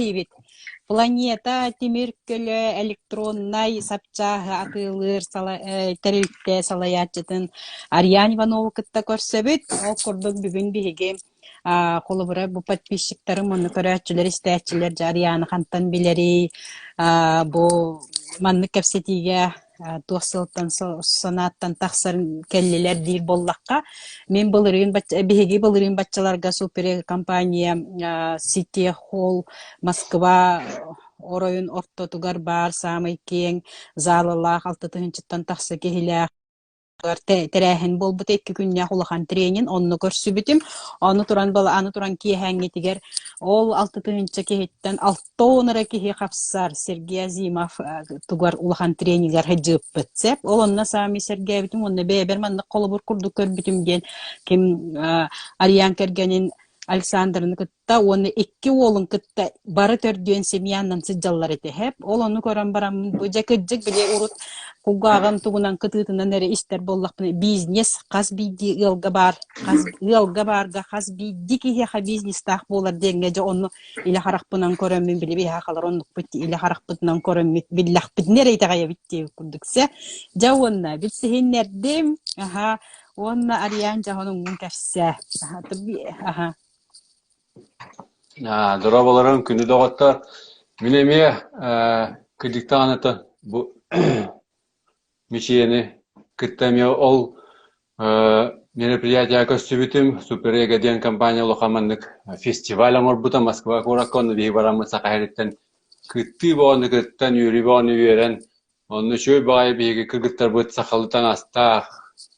Диибит. Планета тимир көлө электроннай сапчааһы атыылыыр тэрилтэ салайааччытын Ариан Иванову кытта көрсөбүт. Ол курдук бүгүн биһиги холобура бу подписчиктарым уонна көрөөччүлэр, истээччилэр дьэ Арианы хантан билэрий, бу маннык кэпсэтиигэ туох сылтан санааттан тахсар кэллилэр диир буоллахха, мин былырыын биһиги былырыын баччаларга супер компания City Hall Москва оройун ортотугар баар саамай киэҥ залалаах 6 тыһыынчаттан тахса киһилээх тэрээһин буолбута 2 күннээх улахан тренинг онно көрсүбүтүм. Аны туран аны туран киэһээҥҥитигэр ол 6 тыһыынча киһиттэн 60 эрэ киһи хапсар Сергей Азимов тугар улахан тренигэр сылдьыппыт сөп. Ол онно саамай сэргээбитим уонна бэйэбэр маннык холобур курдук көрбүтүм диэн ким Ариан кэргэнин Александрны кытта уонна икки уолун кытта бары төрдүөн семьянан сылдьаллар этэ һэп. Ол ону көрөн бараммын бу дьэ кырдьык били урут кулгааҕым тугунан кытыытынан эрэ истэр буоллахпына бизнес хас биирдии ыалга баар хас ыалга баарга хас биирдии киһиэхэ бизнестаах буолар диэҥҥэ дьэ онну илэ харахпынан көрөммүн били биһиэхэ оннукпут илэ харахпытынан көрөммүт биллэхпитинэ эрэ итэҕэйэбит диэбит курдук сэ дьэ уонна билсиһиннэрдим аха уонна Ариан дьоһунуҥҥун кэпсээ аха. Дорооболорун күндү доҕоттор. Мин эмиэ кырдьыктаҕына бу Мичийэни кытта эмиэ ол мероприятиеҕа көрсүбүтүм. Супер Эго диэн компания улахан маннык фестиваль оҥорбута Москва куоракка. Онно биһиги бараммыт Саха сириттэн кыттыы бөҕөнү кыттан, үөрүү бөҕөнү үөрэн, онно үчүгэй баҕайы биһиги кыргыттарбыт сахалыы таҥастаах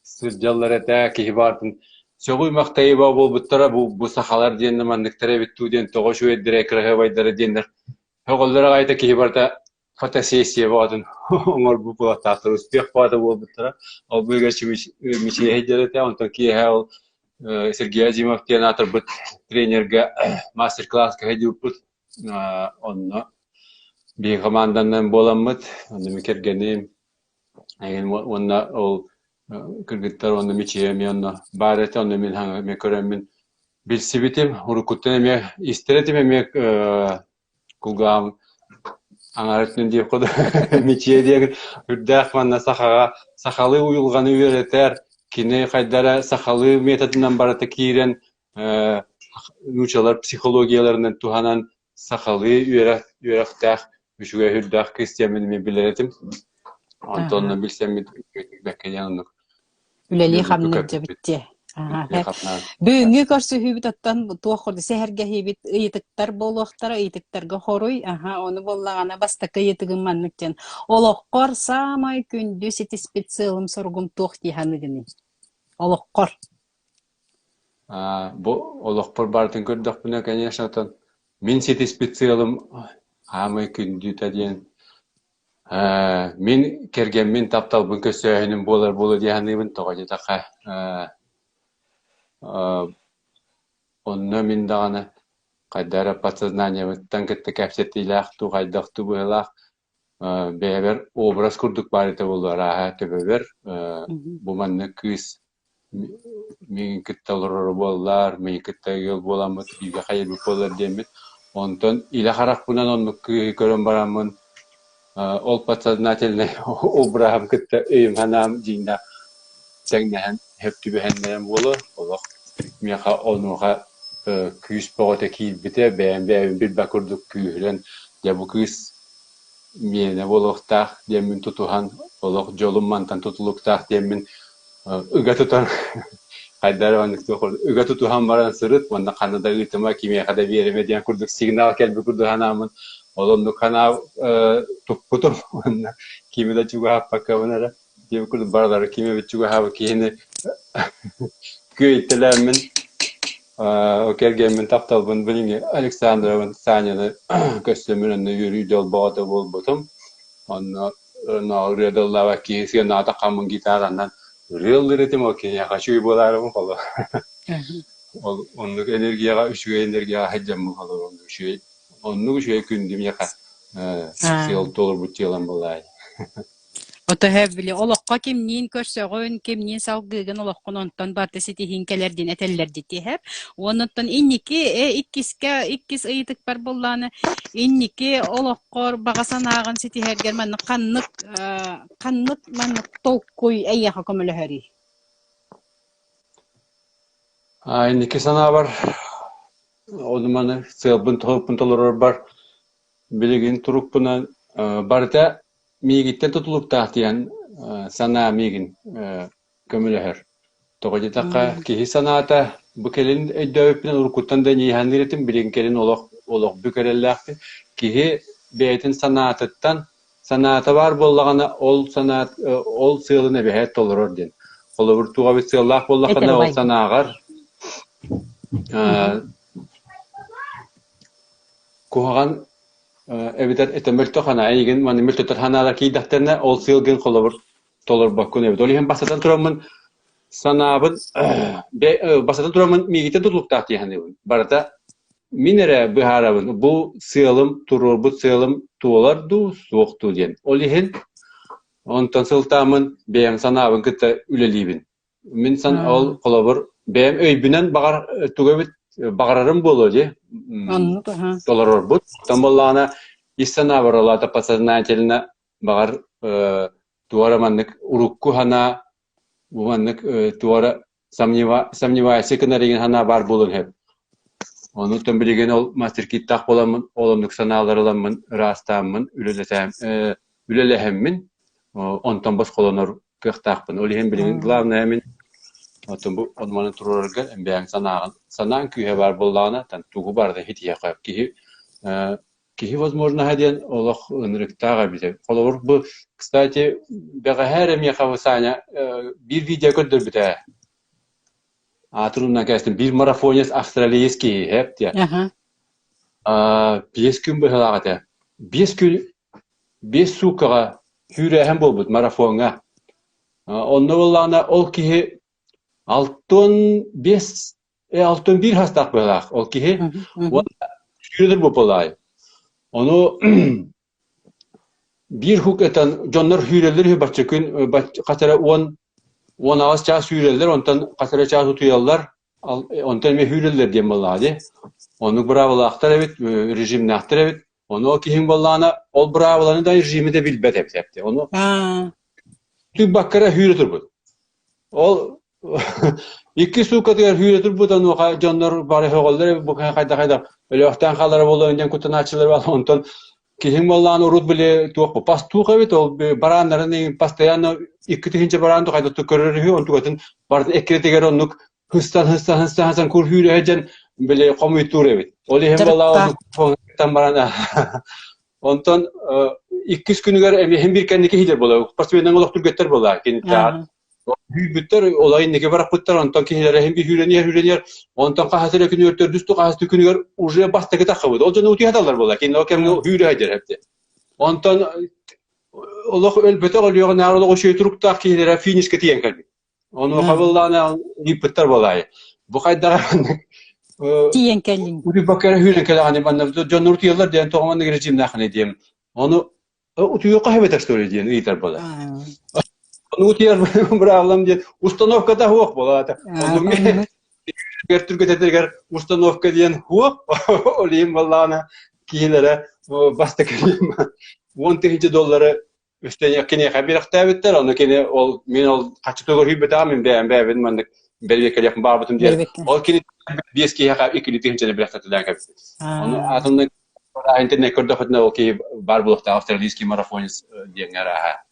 сылдьаллар этэ, киһи баартын сөҕүү-махтайыы бөҕө буолбуттара. Бу, бу сахалар диэн манныктар эбит дуу диэн тоҕо үчүгэйдэрэ, кыраһыабайдара диэннэр сөҕөллөр аҕай киһи барыта фотосессия бөҕөтүн оҥорбут буолуохтаахтар, успех бөҕөтө буолбуттара. Ол быыһыгар мичийэһэйдэр этэ, онтон киэһэ ол Сергей Азимов диэн аатырбыт тренергэ мастер-класска сылдьыбыппыт. Онно биһиги хамаанданан буоламмыт, онно мин кэргэним уонна ол кыргыттар уонна Мичийэ эмиэ онно баар этэ, онно мин эмиэ көрөммүн билсибитим. Уруккуттан эмиэ истэр этим эмиэ кулгааҕым аҥаар өттүнэн диэх курдук мичийэ диэн үрдээх манна сахаҕа сахалыы уйулҕаны үөрэтэр кини хайда эрэ сахалыы методынан барыта киирэн нуучалар психологияларынан туһанан сахалыы үөрэх үөрэхтээх үчүгэй үрдээх кыыс диэммин эмиэ билэр этим онтон билсэммит бэккэ диэн оннук Үлэлии-хамныы илдьэбит дии. Бүгүҥҥү көрсүһүүбүт оттон туох курдук сэһэргэһиибит ыйытыктар буолуохтара, ыйытыктарга хоруй. Аһа, ону буоллаҕына бастакы ыйытыгым маннык диэн. Олоххор саамай күндү ситиспит сыалым-соругум туох дии саныыгыный? Олоххор. Бу олохпор барытын көрдөхпүнэ, конечно, оттон мин ситиспит сыалым аамай күндүтэ диэн Мин кэргэммин тапталбын көрсөөһүнүм буолар буолуо дии саныыбын, тоҕо диэтэххэ онно мин даҕаны хайдах эрэ подсознаниебыттан кытта кэпсэтиилээх дуу, хайдах дуу быһыылаах бэйэбэр образ курдук баар этэ буолуо арааһа төбөбөр бу маннык кыыс миигин кытта олороро буоллар, миигин кытта ыал буоламмыт, бииргэ хайыыбыт буоллар диэммит. Онтон илэ харахпынан оннук кыыһы көрөн бараммын, ол подсознательнай обраһым кытта өйүм-санаам дьиҥнээх тэҥнэһэн, сөп түбэһэннэрэн буолуо. Олох миэхэ онуоха күүс бөҕөтө киирбитэ, бэйэм бэйэбин билбэт курдук күүһүрэн, дьэ бу кыыс миэнэ буолуохтаах диэммин тутуһан, олох дьолум мантан тутулуктаах диэммин ыга тутан хайдах эрэ маннык туох ыга тутуһан баран сырыт уонна ханна да ыытыма кимиэхэ да биэримэ диэн курдук сигнал кэлбит курдук санааммын ол оннук санаа туппутум уонна кими да чугаһаппаккабын эрэ диэбит курдук барылары ким эбит чугаһаабыт киһини күөйтэлээммин кэргэммин тапталбын билиҥҥи Александровын Саняны көрсөммүн онно үөрүү дьол бөҕөтө буолбутум онно ырыа да ыллаабат киһи сыанаҕа таххаммын гитаранан ырыа ыллыыр этим ол киниэхэ үчүгэй буолаарыбын холо ол оннук энергияҕа үчүгэй энергияҕа сылдьаммын холобур оннук үчүгэй оннук үчүгэй күндү миэхэ сыал туоларбыт дьыалам буолаай. Отоһо били олоххо кимниин көрсөҕүн, кимниин салгыыгын олоххун онтон барыта ситиһиин кэлэр диэн этэллэр дитиһэр. Уонуттан инники иккискэ иккис ыйытыкпар буоллаҕына инники олоххор баҕа санааҕын ситиһэргэр маннык ханнык ханнык маннык толкуй эйиэхэ көмөлөһөрүй? Инники санаабар ону маны сыалбын толорбун толорорбор билигин турукпунан барыта Миигиттэн тутулуктаах диэн санаа миигин көмөлөһөр. Тоҕо диэтэххэ, киһи санаата бу кэлин өйдөөбүппүнэн уруккуттан да иһанныыр этим, билигин кэлин олох олох бүк эрэллээхпин. Киһи бэйэтин санаатыттан санаата баар буоллаҕына, ол санаат ол сыалын эбэһээт толорор диэн. Холобур, туох эбит сыаллаах буоллаххына, ол Этэр санааҕар куһаҕан Эбэтэр этэ мөлтөх санаа эйигин манна мөлтөтөр санаалар киирдэхтэринэ ол сыалгын холобур толорбоккун эбит. Ол иһин бастатан тураммын санаабын бастатан тураммын миигиттэн тутулуктаах дии саныыбын. Барыта мин эрэ быһаарабын бу сыалым туруорбут сыалым туолар дуу суох дуу диэн. Ол иһин онтон сылтааммын бэйэм санаабын кытта үлэлиибин. Мин сан ол холобур бэйэм өйбүнэн баҕар тугу эбит баҕарарым буолуо дии Оннук аһа. толорорбут. Оттон буоллаҕына ис санаабар ол аата подсознательно баҕар туора маннык урукку санаа бу маннык туора сомневайся гынар деген санаа баар буолуон сөп. Онуттан билигин ол мастер-киттаах буоламмын, ол оннук санаалары ыламмын, ыраастааммын, үлэлэһэммин, онтон босхолонор кыахтаахпын. Ол иһин билигин главное мин оттон бу онуманы туруорарга бэйэҥ санааҕын санааҥ күүһэ баар буоллаҕына тан тугу барыта ситиһиэххэ киһи киһи возможноһа диэн олох ынырыктаах эбит. Холобур бу кстати бэҕэһээ эрэ миэхэ Саня биир видео көрдөрбүтэ. Аатын умнан кээстим. Биир марафонец австралиец киһи хэп диэн. 5 күн быһалаах этэ. 5 күн 5 сууккаҕа сүүрээһин буолбут марафоҥҥа. Онно буоллаҕына ол киһи 65 61 саастаах быһалаах ол киһи уонна сүүрэр буоллаҕай. Ону биир хук этэн дьоннор сүүрэллэр үһү бачча күн хас эрэ 10 18 чаас сүүрэллэр онтон хас эрэ чаас утуйаллар онтон эмиэ сүүрэллэр диэн буоллаҕа дии. Оннук быраабылаахтар эбит, режимнээхтэр эбит. Ону ол киһиҥ буоллаҕына ол быраабыланы да режими да билбэт эбит эбит. Ону тыыбакка эрэ сүүрэ турбут. Ол икки сууккатыгар сүүрэ турбут онуоха дьоннор бары сөҕөллөр бу хайдах-хайдах өлөөхтөөн хаалара буолуо диэн куттанааччылар баар. Онтон киһиҥ буоллаҕына урут били туох пастух эбит ол барааннарын постоянно 2000 бараан хайдах көрөр үһү онтукатын барытын эккирэтигэр оннук хыстан хыстан хыстан хыстан кур сүүрэ дьэн били хомуйтуур эбит. Ол иһин Дьарыктаах. буоллаҕа баран онтон иккис күнүгэр эмиэ биир кэнники иһидэр буолар. Спортсменнар олох түргэттэр буолар. Киниттэр Hүүрбүттэр, олай инники барахпыттар, онтон киһилэрэ иһин үүрэнийэр, үүрэнийэр, онтон хаһыс эрэ күнүгэр төрдүс хаһыс күнүгэр уже бастакы таххыбыт. Ол дьону утуйаталлар буолла, кинилэр ол кэмҥэ үүрэ сылдьар эбит. Онтон олох өлбөтөх өлүөҕүнээҕэр олох үчүгэй туруктаах киһилэрэ финишка тиийэн кэлбит. Онуоха быллаана ыйыппыттар буолаайы. Бу хайдаҕа Тиийэн кэллиҥ. Утуйбакка эрэ үүрэн кэлэҕин манна дьоннор утуйаллар диэн тоҕо маннык режимнээххиний диэм. Ону утуйуохха эбэтэр что ли диэн ыйытар буолар. Ону утуйар быраабылам диэн установката суох буолаата. Оннук түргэтэтигэр установка диэн суох. Ол иһин буоллаҕына киһилэрэ бастакы 10 000 доллары үстэн киниэхэ бирэхтээбиттэр. Ону кини ол мин ол хаччытыгар хүйбэтэҕим мин бэйэм бэйэбин маннык бэрэбиэркэлиэх баабытым диэн. Ол кини биэс киһиэхэ иккилии тыһыынчаны бирэхтэтилээн кэбиспит. Ону атыннык интернет көрдөххүтүнэ ол киһи баар буолуохтаах австралийский марафонец диэҥҥэ арааһа.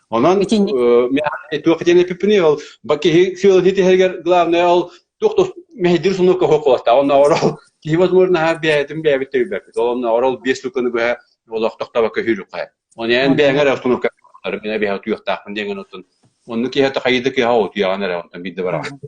Онон туох диэн эпиппиний ол киһи сыалын ситиһэригэр главное ол туох да мэһэйдиир установка суох буолуохтаах. Оннооҕор ол киһи возможно наһаа бэйэтин бэйэбит төйбөппүт. Ол оннооҕор ол биэс сукканы быһа олох тохтобокко сүүрүөххэ. Оны эн бэйэҥ эрэ установка мин эбиһэ утуйуохтаахпын диэҥ онтон оннук киһи хайыды киһи утуйаҕын эрэ онтон биирдэ бараҕын.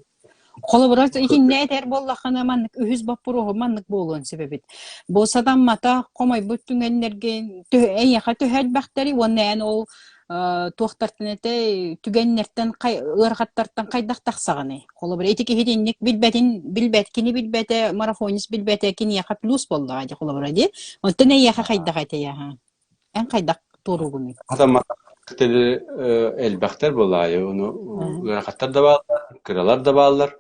Холобура, итиннэ этэр буоллаххына маннык үһүс боппуруоһу маннык буолуон сөп эбит. Бу сатаммата хомойбут түгэннэргэ эйиэхэ төһө элбэхтэри уонна эн ол туохтартан этэ түгэннэртэн ыарахаттартан хайдах тахсаҕыный? Холобура, ити киһи итинник билбэтин билбэт кини билбэтэ, марафонист билбэтэ киниэхэ плюс буоллаҕа дии холобура дии. Онтон эйиэхэ хайдах этэй аһа? Эн хайдах туоруугунуй? Элбэхтэр буолаайы, ону ыарахаттар да бааллар, кыралар да бааллар.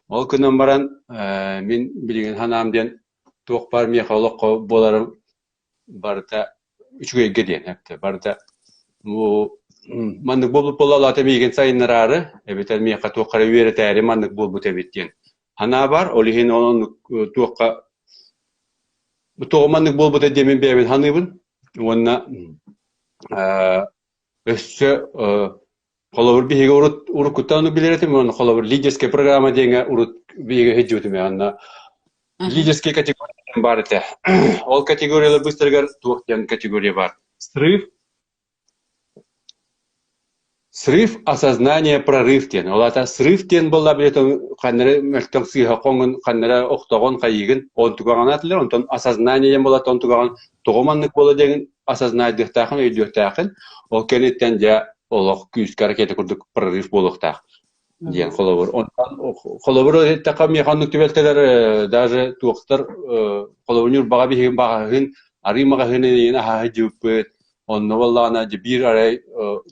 Ол гынан баран мин билигин санаам диэн туох баар миэхэ олоххо буоларым барыта үчүгэйгэ диэн эптэ барыта бу маннык буолбут буолла миигин сайыннараары эбэтэр миэхэ туохха эрэ үөрэтээри маннык буолбут эбит диэн санаа бар. Ол иһин оннук туохха тоҕо маннык буолбута диэмин бэйэбин саныыбын уонна өссө холобур биһиги урут уруккуттан ону билэр этим уонна холобур лидерская программа диэҥҥэ урут биһиги сылдьыбытым уонна лидерская категория баар этэ. Ол категориялар быстарыгар туох диэн категория баар? Срыв Срыв осознание прорыв диэн. Ол аата срыв диэн буолла билетон ханнары мөлтөх сыыһа хоҥун, ханнары охтоҕун хайыгын онтугаҕын атылар, онтон осознание диэн буолла онтугаҕын тоҕо маннык буола диэн осознайдыахтаахын, өйдүөхтээхин. Ол кэнниттэн дьэ олох күүскэ ракета курдук прорыв буолуохтаах диэн холобур. Онтон холобур эттэххэ миэхэ оннук түбэлтэлэр даже туохтар холобур Ньурбаҕа биһигин баҕаһын арыы маҕаһыын эйигин аһааһы дьыппыт Онно буоллаҕына дьэ биир арай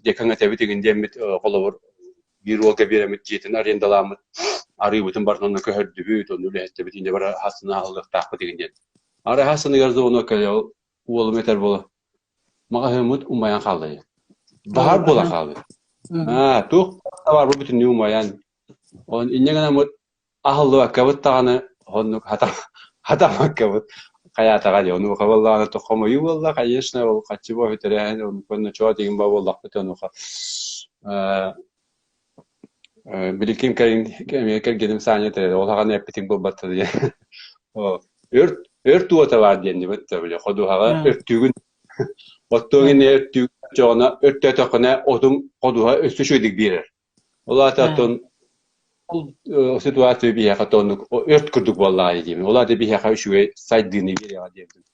дьэ кэҥэтэбит игин диэммит холобур биир уолга биэрэммит дьиэтин арендалааммыт арыыбытын барытын онно көһөрдүбүт, онно үлэһиттэбит инньэ бары хасына аһыллыахтаахпыт игин диэн. Арай хасыныгар звонок кэлэ ол уолум этэр буола маҕаһыыммыт умайан хаалла диэн. Баһаар буолан хаалбыт. Аа, туох табаарбыт бүтүннүү умайан. Он инньэ гынаммыт Аһыллыбаккабыт даҕаны оннук хатаммаккабыт хайаатаҕа дии онуоха буоллаҕына хомойуу буолла конечно ол хаччы буоһу тэрээһин онука ночоот игин ба буоллахпыт онуоха биликин кэлин эмиэ кэргэним Саня этэр ол аҕаны эппитиҥ буолбатта диэн өрт өрт уота баар диэн дибит били ходуһаҕа өртүүгүн оттуоҥ иннэ өртүүгүн оччоҕуна өртөөтөххүнэ отуҥ ходуһа өссө үчүгэйдик биэрэр Ол аата оттон ол ситуация биһиэхэ оннук өрт курдук буоллаҕа диибин. Ол аата биһиэхэ үчүгэй сайдыыны биэриэҕэ диэбитим.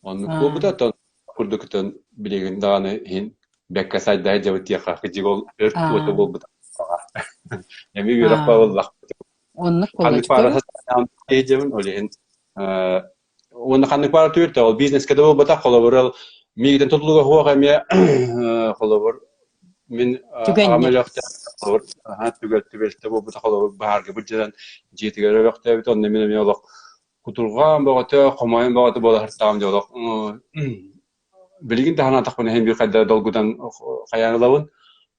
Оннук буолбута оттон курдук оттон билигин даҕаны иһин бэккэ сайда сылдьабыт диэххэ кырдьык ол өрт уота буолбута. Эмиэ үөрэх буоллахпыт. Оннук Ханнык буолла паара сылдьабын ол иһин Уонна ханнык баар түөртэ ол бизнескэ да буолбатах, холобур, ол миигиттэн тутулуга суох эмиэ холобур, мин аҕам Түгэннэр. өлөөхтөөх холобур, аһа түгэл түбэлтэ буолбута холобур баһаарга былдьанан дьиэтигэр өлөөхтөөбүт, онно мин эмиэ олох кутурҕаан бөҕөтө, хомойон бөҕөтө буола сырыттаҕым дьэ олох билигин да санаатахпына иһин биир хайда долгутан хайаан ылабын.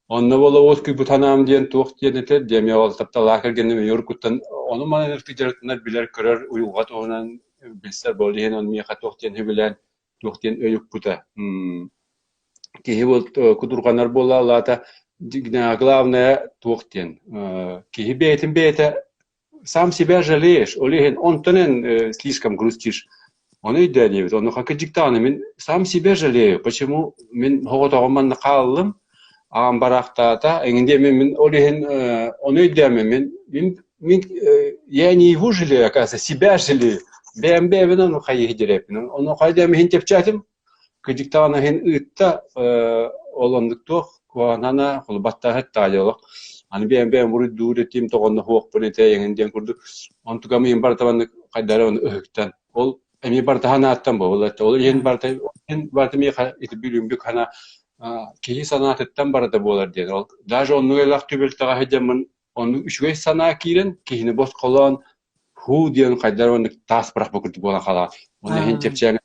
Онно буола уоскуйбут санаам диэн туох диэн этэр диэн эмиэ ол тапталлаах кэргэним уруккуттан ону-маны ырытыы дьарыктанар билэр-көрөр уйулҕа туһунан билсэр буол иһин ону миэхэ туох диэн сөбүлээн туох диэн өй укпута. Киһи кутурҕанар буола алаата главное туох диэн киһи бэйэтин бэйэтэ сам себя жалеешь, ол иһин онтон эн слишком грустишь. Ону өйдөөдүбүт, онуоха кырдьыктаҕына мин сам себя жалею, почему мин оҕотоҕум манна хааллым, аҕам бараахтаата, эҥин диэн мин ол иһин ону өйдөөммүн мин мин мин я не его жалею, оказывается, себя жалею. Бэйэм бэйэбин ону хайыы дирэппин. Ону хайдам иһин чэпчээтим, Кырдьыктаҕына иһин ыытта, ол оннук туох куһаҕана холбаттааһыт таайылах. Аны бэйэм бэйэм буруйдуур этим, тоҕонно суохпун этэ эҥин диэн курдук. Онтукам иһин барыта маннык хайдары ону ыһыктан. Ол эмиэ барыта санааттан буолла. Ол иһин барыта иһин барыта миэхэ ити бүлүмбүк хана киһи санаатыттан барыта буолар диэн. Ол даже оннук элбэх түбэлтэҕэ сылдьаммын оннук үчүгэй санаа киирэн киһини босхолоон һуу диэн хайдах оннук таас бырахпыт курдук буолан хаалаҕын. Уонна иһин чэпчээн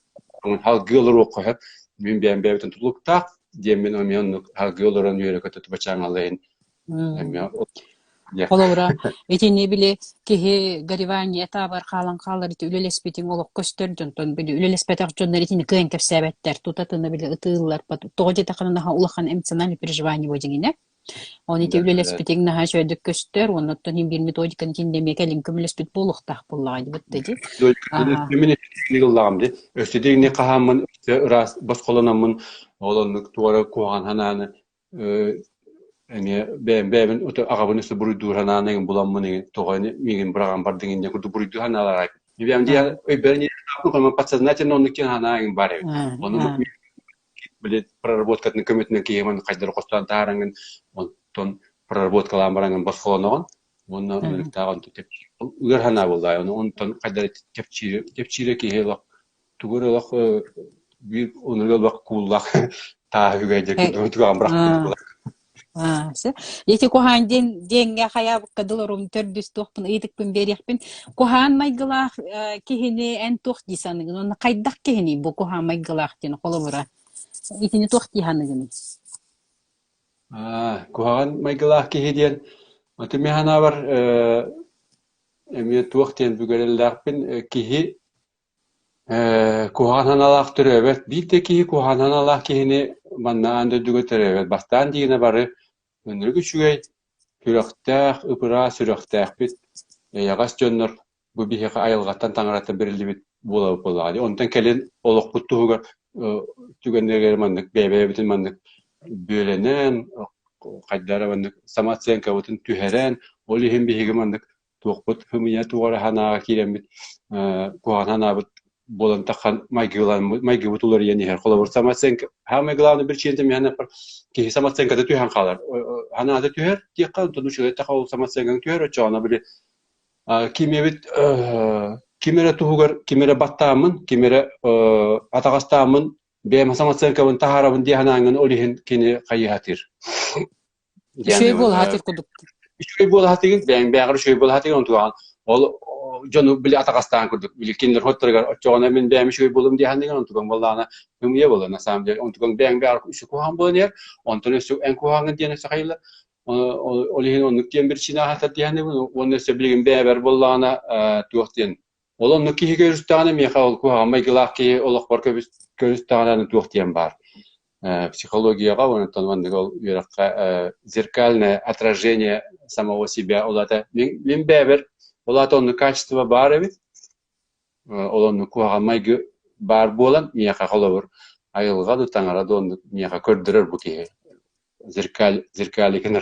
салгыы олоруохха сөп. Мин бэйэм бэйэбитин тутулуктаах диэммин эмиэ оннук салгыы олорон үөрэ-көтө тубачааҥалла иһин эмиэ Холобура, итини били киһи горевание этабар хаалан хаалар ити үлэлэспитиҥ олох көстөр дьонтон били үлэлэспэтэх дьоннор итини кыайан кэпсээбэттэр тутатына били ытыыллар тоҕо диэтэххинэ наһаа улахан эмоциональный переживание бу дьиҥинэ Оны ити үлэлэспитиҥ наһаа үчүгэйдик көстөр, уонна оттон иһин биир методиканы итиннэ эмиэ кэлин көмөлөспүт буолуохтаах буоллаҕа дии бытта дии. Аха. Мин ыллаҕым дии. Өссө дириҥник хаһааммын, өссө ыраас босхолономмун, ол оннук туора куһаҕан санааны эмиэ бэйэм бэйэбин аҕабын өссө буруйдуур санааны эҥин буламмын эҥин тоҕо миигин быраҕан бардыҥ инньэ курдук буруйдуу санаалаах Бэйэм дии өйбөр подсознательно оннук диэн санаа эҥин баар эбит. Ону били проработкатын көмөтүнэн киһи маны хайдары хостоон таараңын онтон проработкалаан бараҥын босхолоноҕун уонна өлүктаах онтон ыар санаа буоллаа ону онтон хайдары чэпчиирэ киһи олох тугу эрэ олох биир онуга олох кууллаах. Тааһы үгэйдир курдук тугаан бырахпыт буолар. Ити куһаан диэн диэҥҥэ хайаабыкка дылы төрдүс туохпун ыйытыкпын биэриэхпин. Куһаан майгылаах киһини эн туох дии саныгын? Уонна хайдах киһиний бу куһаан майгылаах диэн холобура? Итини туох дии саныгыный? Куһаҕан майгылаах киһи диэн аты мин санаабар эмиэ туох диэн бүгэрэллээхпин киһи Куһаҕан санаалаах төрөөбөт. Биир да киһи куһаҕан санаалаах киһини манна аан дойдуга төрөөбөт. Бастаан диигинэ бары ынырык үчүгэй, сүрэхтээх, ып-ыраас сүрэхтээхпит, эйэҕэс дьоннор бу биһиэхэ айылҕаттан таҥараттан бэриллибит буолабыт буоллаҕа дии. Онтон кэлин олохпут туһугар түгэннэригэр маннык бэйэ-бэйэбитин маннык бүөлэнэн, хайдах эрэ маннык самооценкабытын түһэрэн, ол иһин биһиги маннык туохпут ымыйа туох эрэ санааҕа киирэммит куһаҕан санаабыт буолан таххан майгыбыт уларыйан иһэр. Холобур, самооценка самое главное причина миэхэ киһи самооценката түһэн хаалар. Санаата түһэр диэххэ, онтон үчүгэй ол самооценкаҥ түһэр, оччоҕуна били ким эбит ким эрэ туһугар ким эрэ баттааммын, ким эрэ атаҕастааммын бэйэм самооценкабын таһаарабын дии санааҥҥын ол иһин кини хайыһатыыр. Үчүгэй буолаһатыр курдук. Үчүгэй буолаһатыгын, бэйэҥ бэйэҕэр үчүгэй буолаһатыгын онтугаҕын ол дьону били атаҕастаан курдук били кинилэр хотторугар оччоҕуна мин бэйэм үчүгэй буолум дии саныыгын онтугаҥ буоллаҕына ымыйа буолар на самом деле онтугаҥ бэйэҥ бэйэҕэр үчүгэй куһаҕан буолан иһэр онтон өссө эн куһаҕаҥҥын диэн өссө хайыллар ол иһин оннук диэн причина аһатар дии саныыбын уонна өссө билигин бэйэбэр буоллаҕына туох диэн Ол оннук киһи көрүстэҕинэ миэхэ ол куһаҕан майгылаах киһи олохпор көрүстэҕинэ туох диэн баар. Психологияҕа уонна маннык ол үөрэххэ зеркальное отражение самого себя ол аата мин бэйэбэр ол аата оннук качество баар эбит. Ол оннук куһаҕан майгы баар буолан миэхэ холобур айылҕа да таҥара да оннук миэхэ көрдөрөр бу киһи зеркаль зеркаликын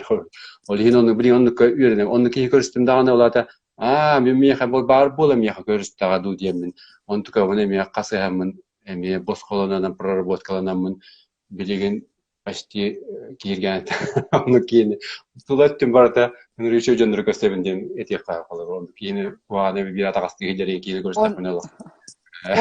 ол иһин оннук билигин оннукка үөрэнэм оннук киһи көрүстүм даҕаны ол аата аа мин миэхэ баар буола миэхэ көрүстэҕэ дуу диэммин онтукабын эмиэ хасыһаммын эмиэ босхолонон проработкаланаммын билигин почти кииргээн оннук киһини тула өттүм барыта ынырыычы дьоннору көрсөбүн диэн этиэххэ холобур оннук киһини куһаҕаны биир атаҕастыы сылдьар киһини көрүстэхпинэ олох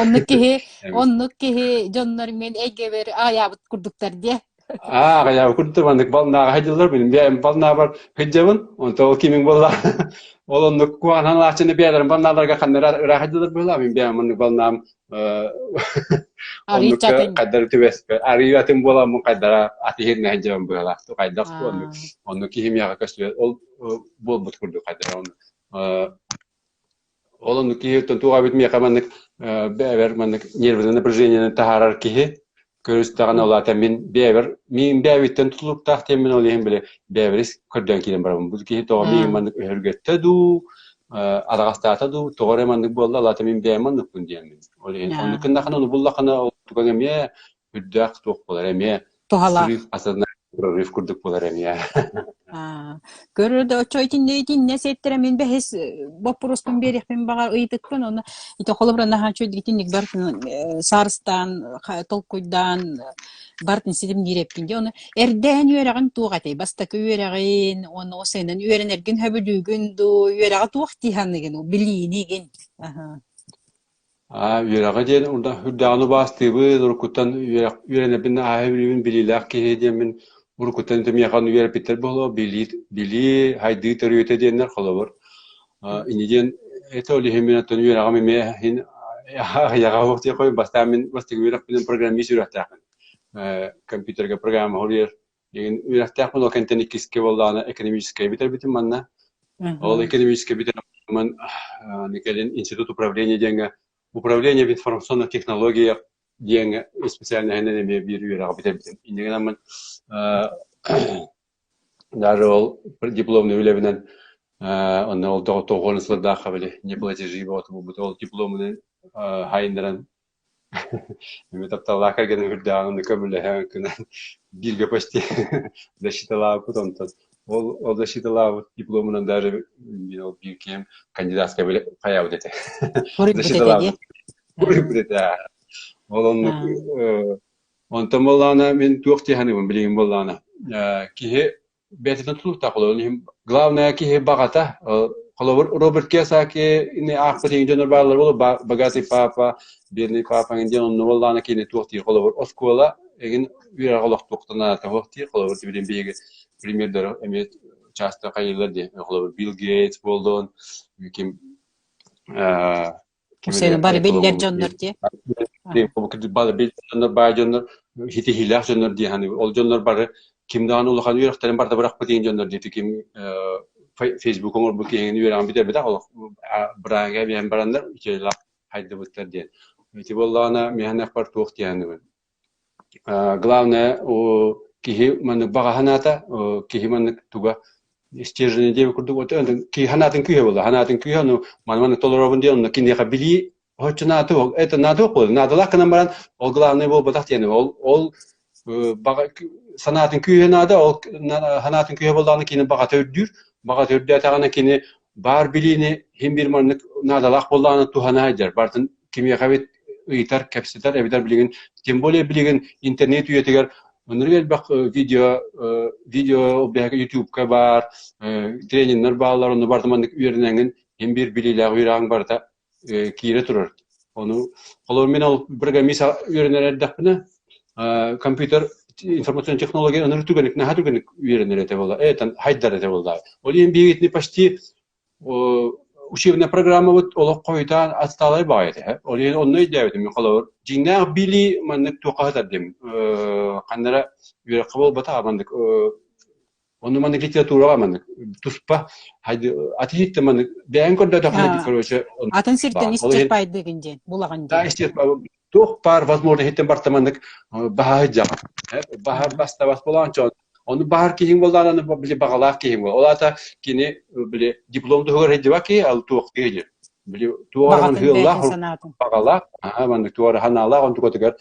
Оннук киһи оннук киһи дьоннор мин эйгэбэр аайаабыт курдуктар диэ. Аа, аҕыйаабы курдук маннык балнааҕа сылдьаллар, мин бэйэм балнаабар сылдьабын, онтон ол кимиҥ буолла ол оннук куһаҕан лааччыны бэйэлэрин балнааларга ханна ыраах сылдьаллар быһыылаах, мин бэйэм маннык балнаам оннукка хайдары түбэспэ арыы атын буоламмын хайдара атыһырна сылдьабын быһыылаах хайдах оннук оннук киһи миэхэ көстүбэт ол буолбут курдук хайдара оннук Ол оннук киһи туох эбит миэхэ маннык бэйэбэр маннык нервное напряжениены таһаарар киһи көрүстэҕинэ ол аата мин бэйэбэр мин бэйэбиттэн тутулуктаах диэммин ол иһин били бэйэбэр көрдөөн киирэн барабын. Бу киһи тоҕо миигин маннык өһүргэттэ дуу, араҕастаата дуу, тоҕо эрэ маннык буолла, ол аата мин бэйэм манныкпын диэммин. Ол иһин оннук гыннахына, ону буллахына ол туган эмиэ үрдээх туох буолар эмиэ Туһалаах. срыв осознание прорыв курдук буолар эмиэ. Көрөр да оччо итиннэ итиннэ сиэттэрэ мин бэһис боппуруоспун биэриэхпин баҕар ыйытыкпын ону ити холобура наһаа үчүгэй итинник бартын саарыстаан толкуйдаан бартын ситимниир эппин дии ону эрдээн үөрэҕин туох этэй бастакы үөрэҕин уонна ол сыанан үөрэнэргин сөбүлүүгүн дуу үөрэҕи туох дии саныыгын билиинигин Аа, үөрэҕи диэн үрдээҕин убаастыыбын, уруккуттан үөрэх үөрэнэрбин ааһа билиибин билиилээх киһи диэммин уруккуттан ити миэхэ ону үөрэппиттэр буолуо, билии билии, хайдыы төрүөтэ диэннэр холобур. Инньэ диэн это ол иһин мин оттон үөрэҕим эмиэ иһин аҕыйаҕа суох диэххэ бастаан мин бастакы үөрэхпинэн программист үөрэхтээхпин. Компьютерга программа суруйар Билигин үөрэхтээхпин ол кэнтэн иккискэ буоллаҕына экономическай бүтэрбитим манна. Ол экономическай бүтэрэн кэлин институт управления диэҥҥэ управление в информационных технологиях диэҥҥэ специальноһынан эмиэ биир үөрэҕи бүтэрбитим. Инньэ гынан даже ол дипломный үлэбинэн онно ол тоҕуон сылдаахха били не платежи буолбут ол дипломунан хайыннаран Эми тапталлаах кэргэним үрдээҕин онно көмөлөһөн гынан бииргэ почти защиталаабыппыт онтон ол ол защиталаабыт дипломунан даже мин ол биир киһим кандидатскай хайаабыт этэ защиталаабыт буруйбут этэ ол оннук онтон буоллаҕына мин туох дии саныыбын билигин буоллаҕына киһи бэйэтиттэн тутулуктаах холобур иһин главное киһи баҕата холобур Роберт Кийосаки аахпыт иҥин дьоннор бааллар буолуо богатый папа бедный папа диэн онно буоллаҕына кини туох диир холобур оскуола эҥин үөрэҕи олохтуохтан наадата суох диир. Холобур, билигин биһиги примердары эмиэ часто хайыыллар дии. Холобур, Билл Гейтс буоллун, ким Ким бары биллэр дьоннор дии. Бары биллэр дьоннор, баай дьоннор, ситиһиилээх дьоннор дии саныыбын. Ол дьоннор бары ким даҕаны улахан үөрэхтэрин барыта бырахпыт диэн дьоннор дии. Ким Facebook оҥорбут киһини үөрэҕин бүтэрбэтэх олох бырааһыга биһэн бараннар үчүгэйлээх хайдыбыттар диэн. Ити буоллаҕына миэхэнэхпэр туох диэхинибин. Главное киһи маннык баҕа санаата, киһи маннык туга стержень диэбит курдук киһи санаатын күүһэ буолла. Санаатын күүһэ ону маны маннык толоробун диэн онно киниэхэ билии оччо наада это наада буолла. Наадалаах гынан баран ол главное буолбатах диэн ол ол баҕа санаатын күүһэ наада ол санаатын күүһэ буоллаҕына кини баҕата үрдүүр баҕата үрдээтэҕинэ кини баар билиини иһин биир маннык наадалаах буоллаҕына туһана сылдьар барытын кимиэхэ эбит ыйытар кэпсэтэр эбэтэр билигин тем более билигин интернет үйэтигэр ынырык элбэх видео видео ютубка баар трениннэр бааллар онно барыта маннык үөрэнэҥин иһин биир билиилээх үөрэҕиҥ барыта киирэ турар. Ону холобур мин ол программист үөрэнэр эрдэхпинэ компьютер информационная технология ынырык түгэнник наһаа түгэнник үөрэнэр этэ буолла этан хайдар этэ буолла. Ол иһин биһигитини почти учебная программабыт олох хойутаан отсталай баҕайы этэ. Ол иһин онно өйдөөбүтүм мин холобур дьиҥнээх билии маннык туохха сытар диэн ханнара үөрэххэ буолбатах маннык Онно маннык литератураҕа маннык туспа атыһыт маннык бэйэҥ көрдөтөххүнэ короче атын сиртэн исчерпайдыгын диэн булаҕын диэн туох баар возможно иһиттэн барта маннык баһаһы дьаҕа баһар бастабас буолаан чон ону баһар киһиҥ буоллаҕына били баҕалаах киһиҥ буол ол аата кини били диплом туһугар сылдьыбат киһи ал туох киһи били туох ыһыаллаах баҕалаах маннык туох ханаалаах онтукатыгар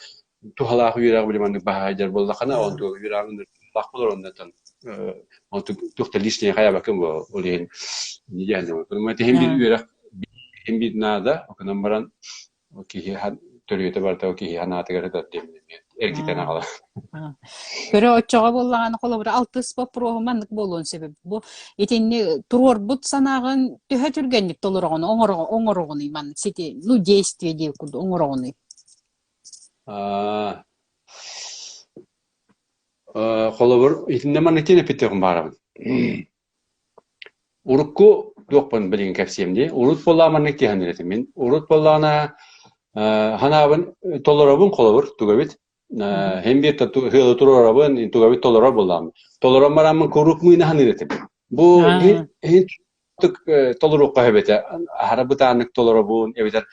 туһалаах үөрэх били маннык баһаайдар буоллахына онту үөрэҕин лах болор оннотон онту туох да лишнее хайабакын бу ол иһин диэн тиһин биир үөрэх иһин биир наада окунан баран киһи төрүөтэ барыта киһи ханаатыгар сытар диэн эргитэн аҕала. Көрө оччоҕо буоллаҕына холобура алтыс боппуруоһу маннык буолуон сөп бу итинни туруорбут санааҕын төһө түргэнник толороҕун оҥороҕунуй маннык сити ну действие диир курдук оҥороҕунуй Холобур, итиннэ маннык диэн эппиттээхпин баарабын. Урукку туохпун билигин кэпсиэм дии. Урут буоллаҕына маннык дии саныыр этим мин. Урут буоллаҕына санаабын толоробун холобур тугу эбит иһин биир ыалы туруорабын тугу эбит толорор буоллаҕым. Толорон бараммын куруук мыына саныыр этим. Бу иһин толоруохха сөп этэ. Аһара бытааннык толоробун эбэтэр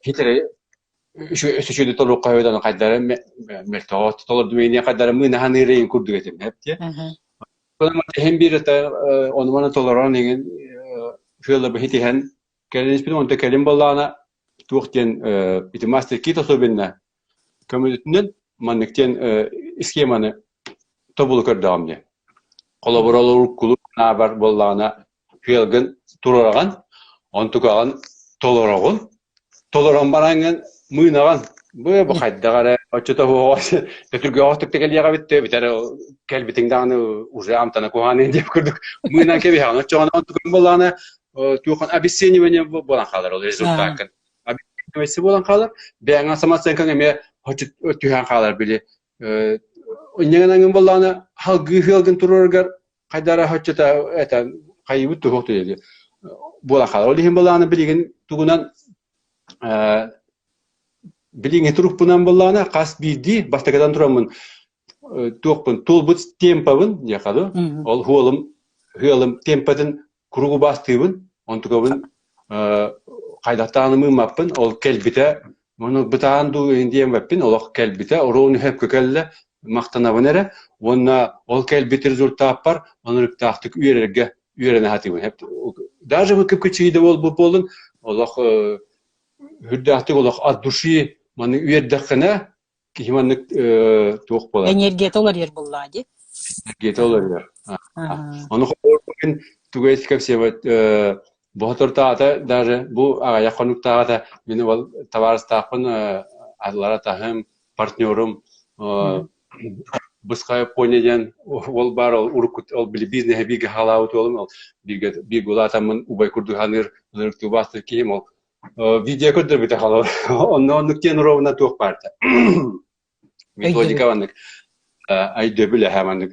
хитрэй үчүгэйдик толоруохха сөп этэ хайдары мөлтөҕө толордум эйине хайдары мыына саныыр эйин курдук этим эптиэ. Иһин биир это ону маны толорон иҥин сыаллабы хитиһэн кэлин испитим онто кэлин буоллаҕына туох диэн ити мастер кит особенно көмөлөтүнэн маннык диэн схеманы тобулу көрдөҕүм диэн. Холобур ол уруккулуу санаабар буоллаҕына Тыалгын туруораҕын, онтукаҕын толороҕун, толорон бараҥҥын мыынаҕын. Бу бу хайдах эрэ оччото суоҕа төтүргэҕэ кэлиэҕэ эбит бүтэр кэлбитиҥ даҕаны уже амтана куһаҕан диэбит курдук мыынан кэбиһэҕин. Оччоҕуна онтукаҥ буоллаҕына туохан обесценивание буолан хаалар ол результаккын. Обесценивание буолан хаалар. Бэйэҥ самооценкаҥ эмиэ түһэн хаалар били. Инньэ буоллаҕына салгыы ыалгын туруораргар хайдара хоччото это хайыбыт туһук диэри буола хаалар. Ол иһин былааны билигин тугунан билиҥҥи турукпунан буоллаҕына хас биирдии бастакытан тураммын туохпун туолбут темпабын диэхэ дуу ол хуолум ыалым темпатын куруук убаастыыбын, онтукабын хайдахтааны мыыммаппын, ол кэлбитэ, ону бытаан дуу диэмэппин, олох кэлбитэ, оруон үһэпкэ кэллэ, махтанабын эрэ, уонна ол кэлбит результаппар онуруктаахтык үөрэргэ үөрэнэ сатыыбын. Даже бу кып-кыччыйда буолбут буоллун, олох үрдээхтик олох от души маны үөрдэххинэ, киһи маннык туох буолар? Энергията уларыйар буоллаҕа дии. Энергията уларыйар. Ону холобур тугу кэпсиэбэт боһотортоото даже бу аҕыйах хонуктааҕыта мин ол табаарыстаахпын аллара таһым партнерум бысхай поня диэн ол баар ол урукку ол били бизнеһи бииргэ хаалаабыт уолум ол бииргэ бииргэ улаатаммын убай курдук саныыр ынырыктыы убаастыыр киһим ол видео көрдөрбүтэ холобур. Онно оннук диэн ровно туох баарта. Методика Өйдөбүл. маннык өйдөбүл эһэ маннык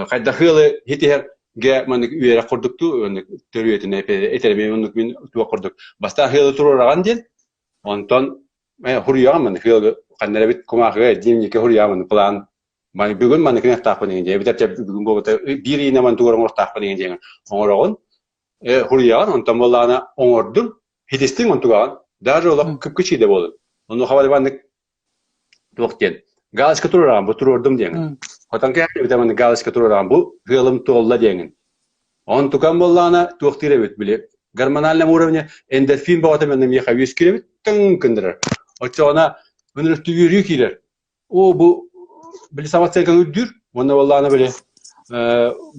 хайдах ыалы хитиһэргэ маннык үөрэх курдуктуу маннык төрүөтүнэ этэрми маннык мин туох курдук бастаан ыалы туруораҕан диэн онтон хуруйаҕын маннык ыалы ханна эрэ эбит кумаахыга дневникке хуруйаҕын маннык план бүгүн маннык гыныахтаахпын деген диэн эбэтэр бүгүн буолбата биир ыйынан маны тугу оҥоруохтаахпын деген диэн оҥороҕун хуруйаҕын онтон буоллаҕына оҥордуҥ хитистиҥ онтугаҕын даже олох кып-кычыйда буолун онуоха маннык туох диэн галочка туруораҕын бу туруордум диэҥин хотон кээһэбитэ маннык галочка туруораҕын бу ыалым туолла диэҥин онтукан буоллаҕына туохтуур эбит били гормональном уровне эндорфин бөҕөтө манна миэхэ үөскүүр эбит тыҥ гыннарар оччоҕуна ынырыктыы киирэр Оо, бу били самооценкаҥ үрдүүр уонна буоллаҕына били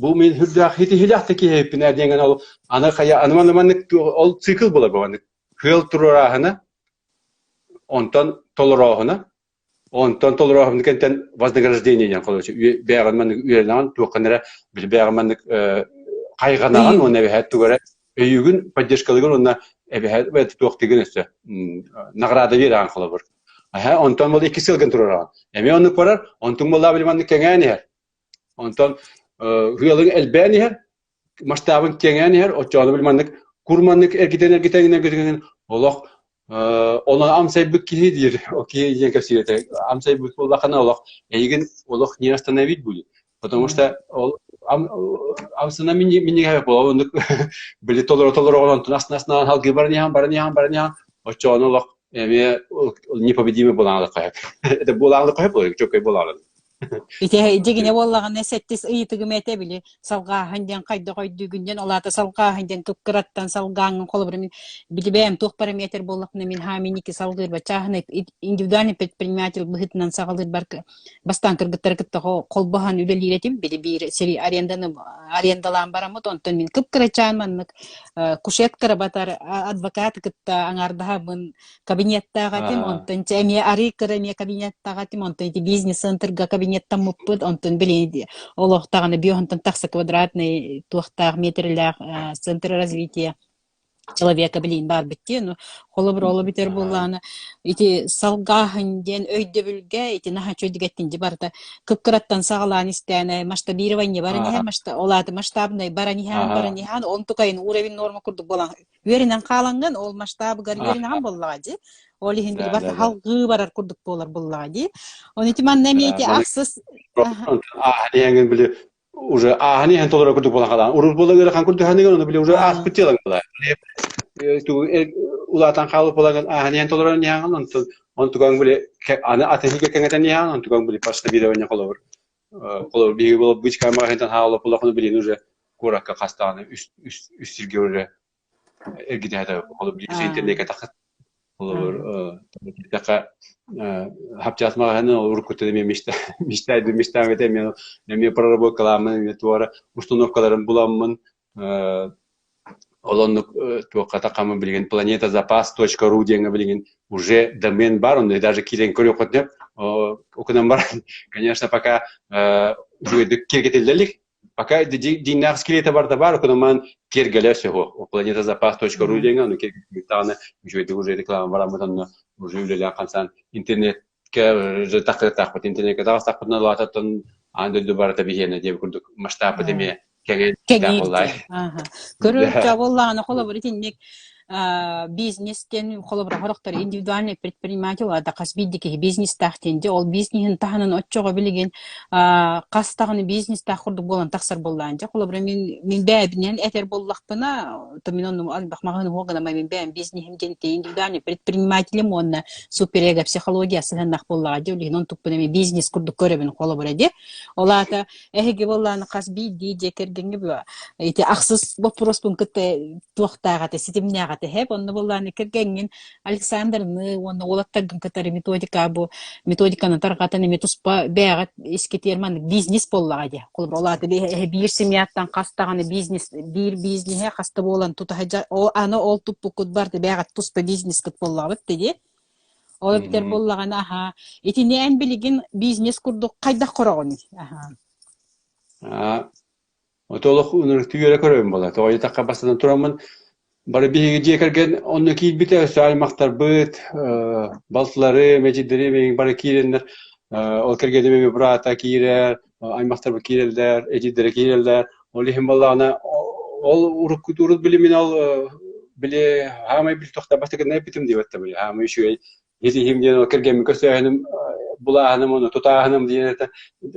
бу мин үрдээх итиһилээх да киһи эбиппин ээ диэҥҥин ол аны хайа аны маннык маннык ол цикл буолар бу маннык кыал туруорааһына онтон толорооһуна онтон толорооһуна кэнтэн вознаграждение диэн короче бэйэҕин маннык үөрэнэҕин туоххун эрэ били бэйэҕин маннык хайҕанаҕын уонна эбэһээт тугу эрэ өйүүгүн поддержкалыгын уонна эбэһээт туохтыгын өссө награда биэрэҕин холобур Аһа, онтон ол икки сылгын туруораҕын. Эмиэ оннук барар, онтуҥ буоллаа били маннык кэҥээн иһэр. Онтон ыалыҥ элбээн иһэр, масштабын кэҥээн иһэр, оччоҕуна били маннык кур маннык эргитэн эргитэн эргитэн олох онон амсайбыт киһи диир, ол киһи диэн кэпсиир этэ. Амсайбыт буоллаххына олох эйигин олох не остановить будет. Потому что ол амсана миннигэһэ буола оннук били толоро толороҕун онтун астына халгыы баран иһэн баран иһэн баран иһэн оччоҕуна олох эмиэ непобедимый буолаҥалык хаһып. Это буолаҥалык хаһып буолар, чөкөй буолаҥалык. Ити дьигине буоллаҕына сэттис ыйытыгым этэ били салҕааһын диэн хайдах өйдүүгүн диэн ол аата салҕааһын диэн кыпкыраттан салгааҥҥын холобура мин били бэйэм туох параметр буоллахпына мин хааминики салгыырба чааһынай индивидуальный предприниматель быһыытынан саҕалыырбар бастаан кыргыттары кытта холбоһон үлэлиир этим били биир сири аренданы арендалаан бараммыт онтон мин кып-кырачаан маннык кушеткара батар адвокат кытта аҥаардаһабын кабинеттаах этим онтон чэ эмиэ арыы кыра эмиэ кабинеттаах этим онтон ити бизнес-центрга кабинеттаммыппыт онтон били олохтоҕуна биоһунтан тахса квадратный туохтаах метрлээх центр развития человека билин баарбыт дии. Ну, холобур, ол бүтэр буоллаҕына, ити салгааһын диэн өйдөбүлгэ ити наһаа үчүгэйдик дьи барыта кып-кыраттан саҕалаан истээнэ масштабирование баран иһэр ол ааты масштабнай баран иһэн баран иһэн он тукайын уровень норма курдук буолан үөрэнэн хаалаҥҥын ол масштабыгар үөрэнэҕин буоллаҕа дии. Ол иһин били барыта халгыы барар курдук буолар буоллаҕа дии. Он ити манна эмиэ ити ахсыс ааһан били уже ааһан иһэн толорор курдук буолан хаалан урут буола ыарахан курдук ханыгын ону били уже ааспыт дьыалаҥ буолар улаатан хаалбыт буолан ааһан иһэн толорон иһэҕин онтон онтугаҥ били аны атын иһигэ кэҥэтэн иһэҕин онтугаҥ били масштабирование холобур холобур биһиги буола бычка маҕаһыынтан хаалла буоллахына билигин уже куоракка хастаҕына үс үс үс сиргэ уже эргитэ холобур интернекке тахсар Холобур, эттэххэ, хапчаас маҕаһыын уруккуттан эмиэ мечтайдым, мечтаам этэ эмиэ эмиэ проработкалааммын, эмиэ туора установкаларын буламмын, ол оннук туохха тахаммын билигин планетазапас.ру диэҥҥэ билигин уже домен бар, онно даже киирэн көрүөххүт окунан баран, конечно, пока үчүгэйдик киэргэтиллэ илик, Пока дьиҥнээх скелета барда баар, окунамаан киэргэлэ сөһо. Планетазапас.ру диэҥҥэ ону киэргэттэҕинэ үчүгэйдик уже реклама бараммыт онно уже үлэлээн хамсаан интернеткэ уже тахсыахтаахпыт интернеккэ таҕыстахпытына улаататтан аан дойду барыта биһиэнэ диэбит курдук масштабпыт эмиэ кэҥээн Кэҥиир диэн. Ааһа. Көрөр буоллаҕына холобур итинник бизнес диэн холобура сорохтор индивидуальный предприниматель да хас биирдии киһи бизнестаах диэн дьэ ол бизнеһин таһынан оччоҕо билигин хас даҕаны бизнестаах курдук буолан тахсар буоллаан дьэ холобура мин мин бэйэбинэн этэр буоллахпына то мин онну элбэх маҕаһыын уһуо гынамай мин бэйэм бизнеһим диэн индивидуальный предпринимателим уонна суперэго психология сыһыаннаах буоллаҕа дии ол иһин онтукпун эмиэ бизнес курдук көрөбүн холобура дии ол аата Эһиги буоллааны хас биирдии дьиэ кэргэҥҥэ бу ити ахсыс боппуруоспун кытта туохтаах этэ, ситимнээх этэ һэп. Онно буоллааны кэргэҥҥин Александрны уонна уолаттаргын кытары методика бу методиканы тарҕатан эмиэ туспа бэйэҕит искитиэр маннык бизнес буоллаҕа дии. Холобура, ол аата биир семьяттан хас даҕаны бизнес биир бизнеһэ хаста буолан тутаһа аны ол туппуккут барыта бэйэҕит туспа бизнескыт буоллаҕыбыт дии. Ол эбэтэр буоллаҕына, аһаа, итини эн билигин бизнес курдук хайдах короҕунуй? Аһаа. Аа, ото олох ынырыктыы үөрэ көрөбүн буолла. Тоҕо диэтэххэ бастатан тураммын бары биһиги дьиэ кэргэн онно киирбитэ, өссө аймахтарбыт, балтылары, мэчирдэри бары киирэннэр. Ол кэргэним быраата киирэр, аймахтарбыт киирэллэр, эдьиийдэрэ киирэллэр. Ол иһин буоллаҕына, ол урукку урут били мин ол били хаамай били тохтообот эппитим диэбэттэ били хаамай үчүгэй итиһим диэн ол кэргэммин көрсөөһүнүм булааһыным ону тутааһыным диэн этэ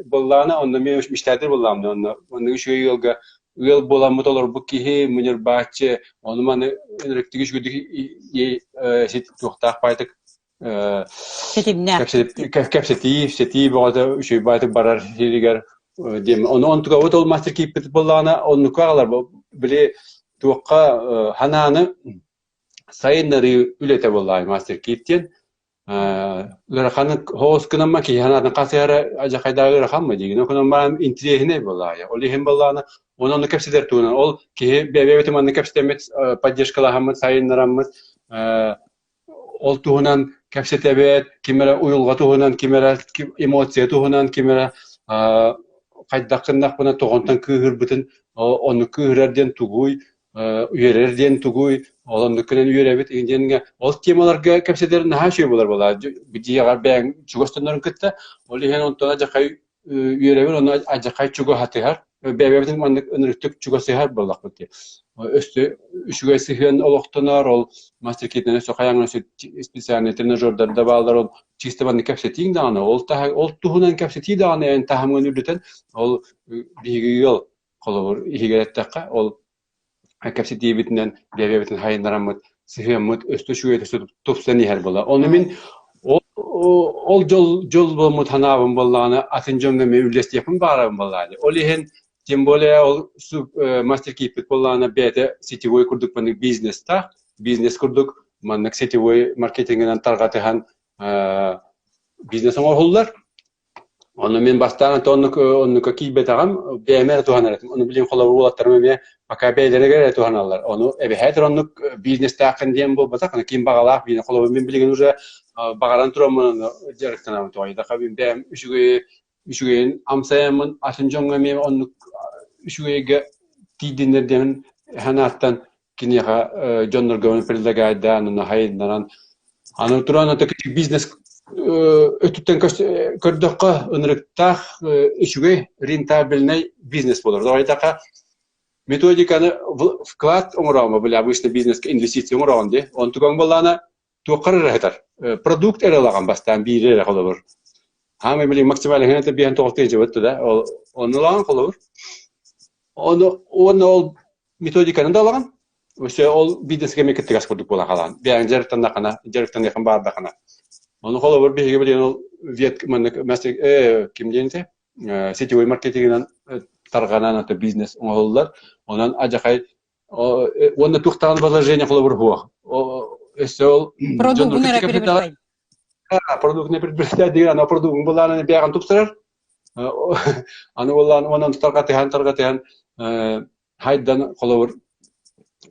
буоллаҕына онно мен мечтатель буоллаҕым онно оннук үчүгэй ыалга ыал буоламмыт олорбут киһи муньурбааччы ону маны ынырыктык үчүгэйдик туохтаах баайтык Ситимнээх. Кэпсэтии, бөҕөтө үчүгэй баайтык барар сиригэр диэн ону онтугабыт ол мастер кииппит буоллаҕына оннукка аҕалар били туохха ханааны сайыннарыы үлэтэ буоллаҕа мастер киип диэн ыараханы хоос гынамма киһи санаатын хасыһара адьахайдааҕы ыараханма диигин окунан баран интириэһинэй буоллаҕа ол иһин буоллаҕына онон ону кэпсэтэр туһунан ол киһи бэйэбитин манна кэпсэтэммит поддержкалаһаммыт сайыннараммыт ол туһунан кэпсэтэбит, ким эрэ уйулҕа туһунан, ким эрэ эмоция туһунан, ким эрэ хайдах гыннахпына тоҕонтон кыыһырбытын, оннук кыыһырар диэн тугуй, үөрэр диэн тугуй, ол оннук гынан үөрэбит диэҥҥэ ол темаларга кэпсэтэр наһаа үчүгэй буолар буолаа дьиэҕэр бэйэҥ чугас дьоннорун кытта ол иһин онтон адьахай үөрэбин ону адьахай чугаһатыһар бэйэбитин маннык ынырыктык чугасыһар буоллахпыт дии өссө үчүгэй сыһыан олохтонор ол мастер-китинэн өссө хайаҥҥа специальный тренажердар да бааллар ол чисто маннык кэпсэтииҥ даҕаны ол таһа ол туһунан кэпсэтии даҕаны эн таһымҥын үрдэтэн ол биһиги ыал холобур иһигэр эттэххэ ол кэпсэтиибитинэн бэйэбитин хайыннараммыт сыһыаммыт өстө үчүгэй өстө тупсан иһэр буолла. Ону мин ол ол дьол дьол буолмут санаабын буоллаҕына атын дьоҥҥо эмиэ үллэстиэхпин баҕарабын буоллаҕына. Ол иһин тем более ол мастер кииппит буоллаҕына бэйэтэ сетевой курдук маннык бизнестаах, бизнес курдук маннык сетевой маркетингынан тарҕатыһан бизнес оҥоһуллар. Ону мин бастаан оннук оннукка киирбэтэҕим, бэйэм эрэ туһанар этим. Ону билигин холобур уолаттарым эмиэ пока бэйэлэригэр эрэ туһаналлар. Ону эбэһээт оннук бизнестааххын диэн буолбатах, аны ким баҕалаах биир холобур мин билигин уже баҕаран тураммын ону дьарыктанабын тоҕойдохо мин бэйэм үчүгэйи үчүгэйин амсайаммын атын дьоҥҥо эмиэ оннук үчүгэйгэ тиийдиннэр диэн санааттан киниэхэ дьоннорго предлагайдаан, ону хайыннаран аны туран это бизнес өттүттэн көрдөххө ынырыктаах үчүгэй рентабельный бизнес болор. Давай методиканы вклад оҥороҕун били обычно бизнеске инвестиция оҥороҕун дии. Онтукаҥ буоллаҕына туоххар эрэ сытар. Продукт эрэ ылаҕын бастаан биири эрэ холобур. Хаамай били максимально хэнэтэ биэһэн тоҕус тыһыынча да ол ону ылаҕын холобур. Ону уонна ол методиканы да ылаҕын. Өссө ол бизнескэ эмиэ кыттыгас курдук буолан хаалаҕын. Бэйэҥ дьарыктаннаххына, дьарыктаныаххын баҕардаххына. Ону холобур биһиги билигин ол вет маннык ким диэн этэ сетевой маркетингынан тарҕанан ото бизнес оҥоһуллар. Онон адьахай уонна туохтаҕын возложение холобур суох. Өссө ол Продугун эрэ приобретай. Продуктны приобретать деген ана продугун булааны бэйэҕин тупсарар. Аны буоллаан онон тарҕатыһан тарҕатыһан хайдан холобур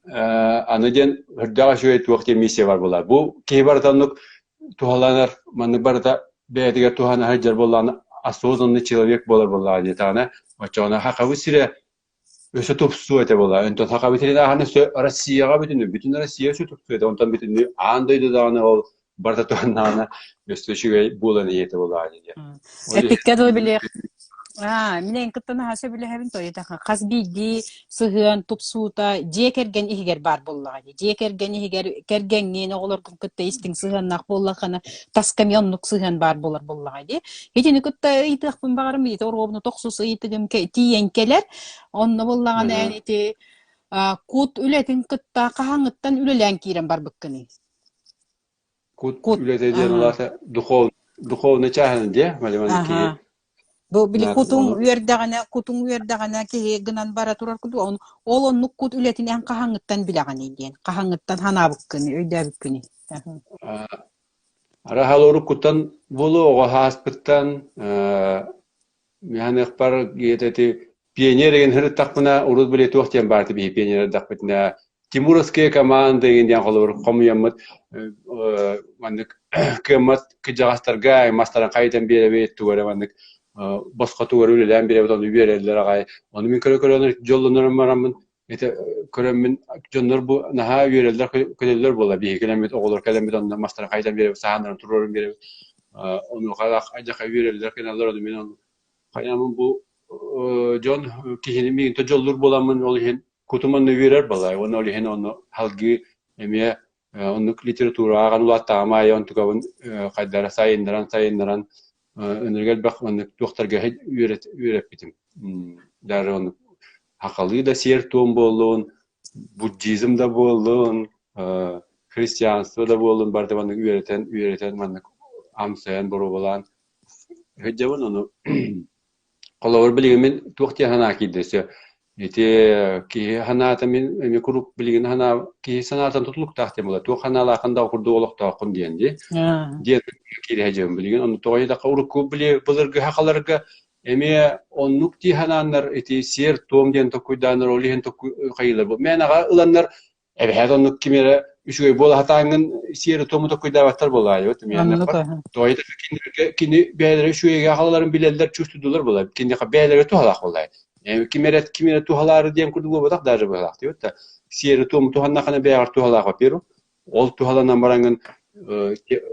аны диэн үрдээх үчүгэй туох диэн миссия бар буолар. Бу киһи барыта оннук туһаланар, маннык барыта бэйэтигэр туһана сылдьар буоллаҕына осознанный человек буолар буоллаҕа диэтэҕинэ, оччоҕуна хахабыт сирэ өссө тупсуо этэ буолла. Онтон хахабыт сирин ааһан өссө Россияҕа бүтүннүү, бүтүн Россия өссө тупсуо этэ. Онтон бүтүннүү аан дойду даҕаны ол барыта туһаннаҕына өссө үчүгэй буолан иһиэ этэ буоллаҕа диэн. Эпиккэ дылы билиэх мин эн кытта наһаа сөбүлэһэбин тоойутаха хас биирдии сыһыан тупсуута дьиэ кэргэн иһигэр баар буоллаҕа дии дьиэ кэргэн иһигэр кэргэҥҥин оҕолоргун кытта истиҥ сыһыаннаах буоллаххына таска эмиэ оннук сыһыан баар буолар буоллаҕа дии итини кытта ыйытыахпын баҕарым ити оруобуна тохсус ыйытыгым тиийэн кэлэр онно буоллаҕына эн ити кут үлэтин кытта хаһааҥҥыттан үлэлээн киирэн барбыккыный Кут үлэтэ диэн улаата духов духовный чааһын диэ малиман киһи Бу били кутуҥ үөрдэҕинэ, кутуҥ үөрдэҕинэ киһи гынан бара турар курдук ол оннук кут үлэтин эн хаһааҥҥыттан билэҕиний диэн, хаһааҥҥыттан санаабыккыный, өйдөөбүккүнүй? Араһал уруккуттан буолуо оҕо ааспыттан Миһаныахпар ити пионер деген сырыттахпына урут били туох диэн баар биһи пионер эрдэхпитинэ Тимуровская команда деген диэн холобур хомуйаммыт маннык кыаммат кыдьаҕастарга мастарын хайытан биэрэбит тугу эрэ маннык босхо тугу эрэ үлэлээн биэрэбит ону үөрэллэр аҕай ону мин көрө-көрө дьоллонорум бараммын ити көрөммүн дьоннор бу наһаа үөрэллэр көтөллөр буолла биһиги кэлэммит оҕолор кэлэммит онно мастарын хайытан биэрэбит саһааннарын туруоран биэрэбит. Онуоха адьаха үөрэллэр гыналлар, ону мин хайаамын бу дьон киһини миигин дьоллуур буоламмын ол иһин кутум онно үөрэр балай уонна ол иһин ону салгыы эмиэ оннук литература ааҕан улааттаҕым аайы онтукабын хайдара сайыннаран сайыннаран ынырык элбэх маннык туохтарга үөрэппитим даже оннук сахалыы да сиэр-туом буоллун буддизм да буоллун христианство да буоллун барыта маннык үөрэтэн үөрэтэн маннык амсайан боруобалаан сылдьабын ону Холобур, билигин мин туох диэн санаа киирдэ өссө ити киһи санаата мин эмиэ куруук билигин санаа киһи санаатан тутулуктаах диэн буолар. Туох санаалааххын да курдук олохтооххун диэн дии. Диэн киирэ сылдьабын билигин. Ону тоҕо диэтэххэ урукку били былыргы сахаларга эмиэ оннук дии санааннар ити сиэр-туом диэн толкуйдааннар ол иһин хайыылар бу мээнэҕэ ыланнар Эбэһээт оннук ким эрэ үчүгэй буола сатааҥҥын сиэри-туому токкуйдаабаттар буолаайыбыт Оннук Тоҕо кинилэргэ кини бэйэлэрэ үчүгэйгэ аҕалаларын билэллэр, чувствуйдулар буолар. Киниэхэ бэйэлэрэ туһалаах буолаай. Ким эрэ ким эрэ туһалаары диэн курдук буолбатах даже быһалаах диэбит да. Сиэри-туому туһаннахына бэйэҕэр туһалаах во-первых. Ол туһаланан бараҥҥын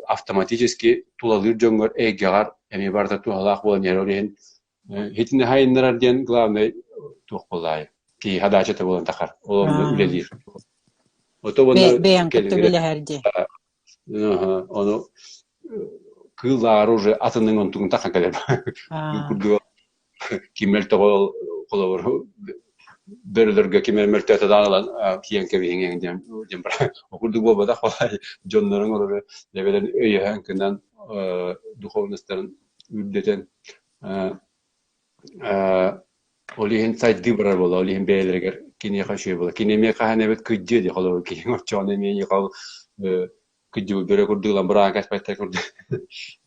автоматически тулалыыр дьоҥҥор эйгэҕэр эмиэ барыта туһалаах буолан иһэр. Ол иһин Итини хайыннарар диэн главный туох буоллаайы киһи хадаачата буолан тахар. Ол онно үлэлиир. Ото уонна Бэйэҥ кытта үлэлэһэр дии. Ону кыыллаары уже атынын онтугун тахан кэлэр. Курдук ким мөлтөҕө холобур бөрөлөргө ким эрэ мөлтөөтө даҕаны ылан киэн кэбиһиҥ диэн диэн баран ол курдук буолбатах балай дьоннорун олору эбэтэр өйөһөн гынан духовностарын үрдэтэн ол иһин сайдыы барар буолла, ол иһин бэйэлэригэр киниэхэ үчүгэй буолла. Кини эмиэ хаһан эбит кыдьыа дии холобур киһи оччоҕуна эмиэ эйиэхэ ол кыдьыбыт бөрө курдук ылан быраҕан кэспэттэр курдук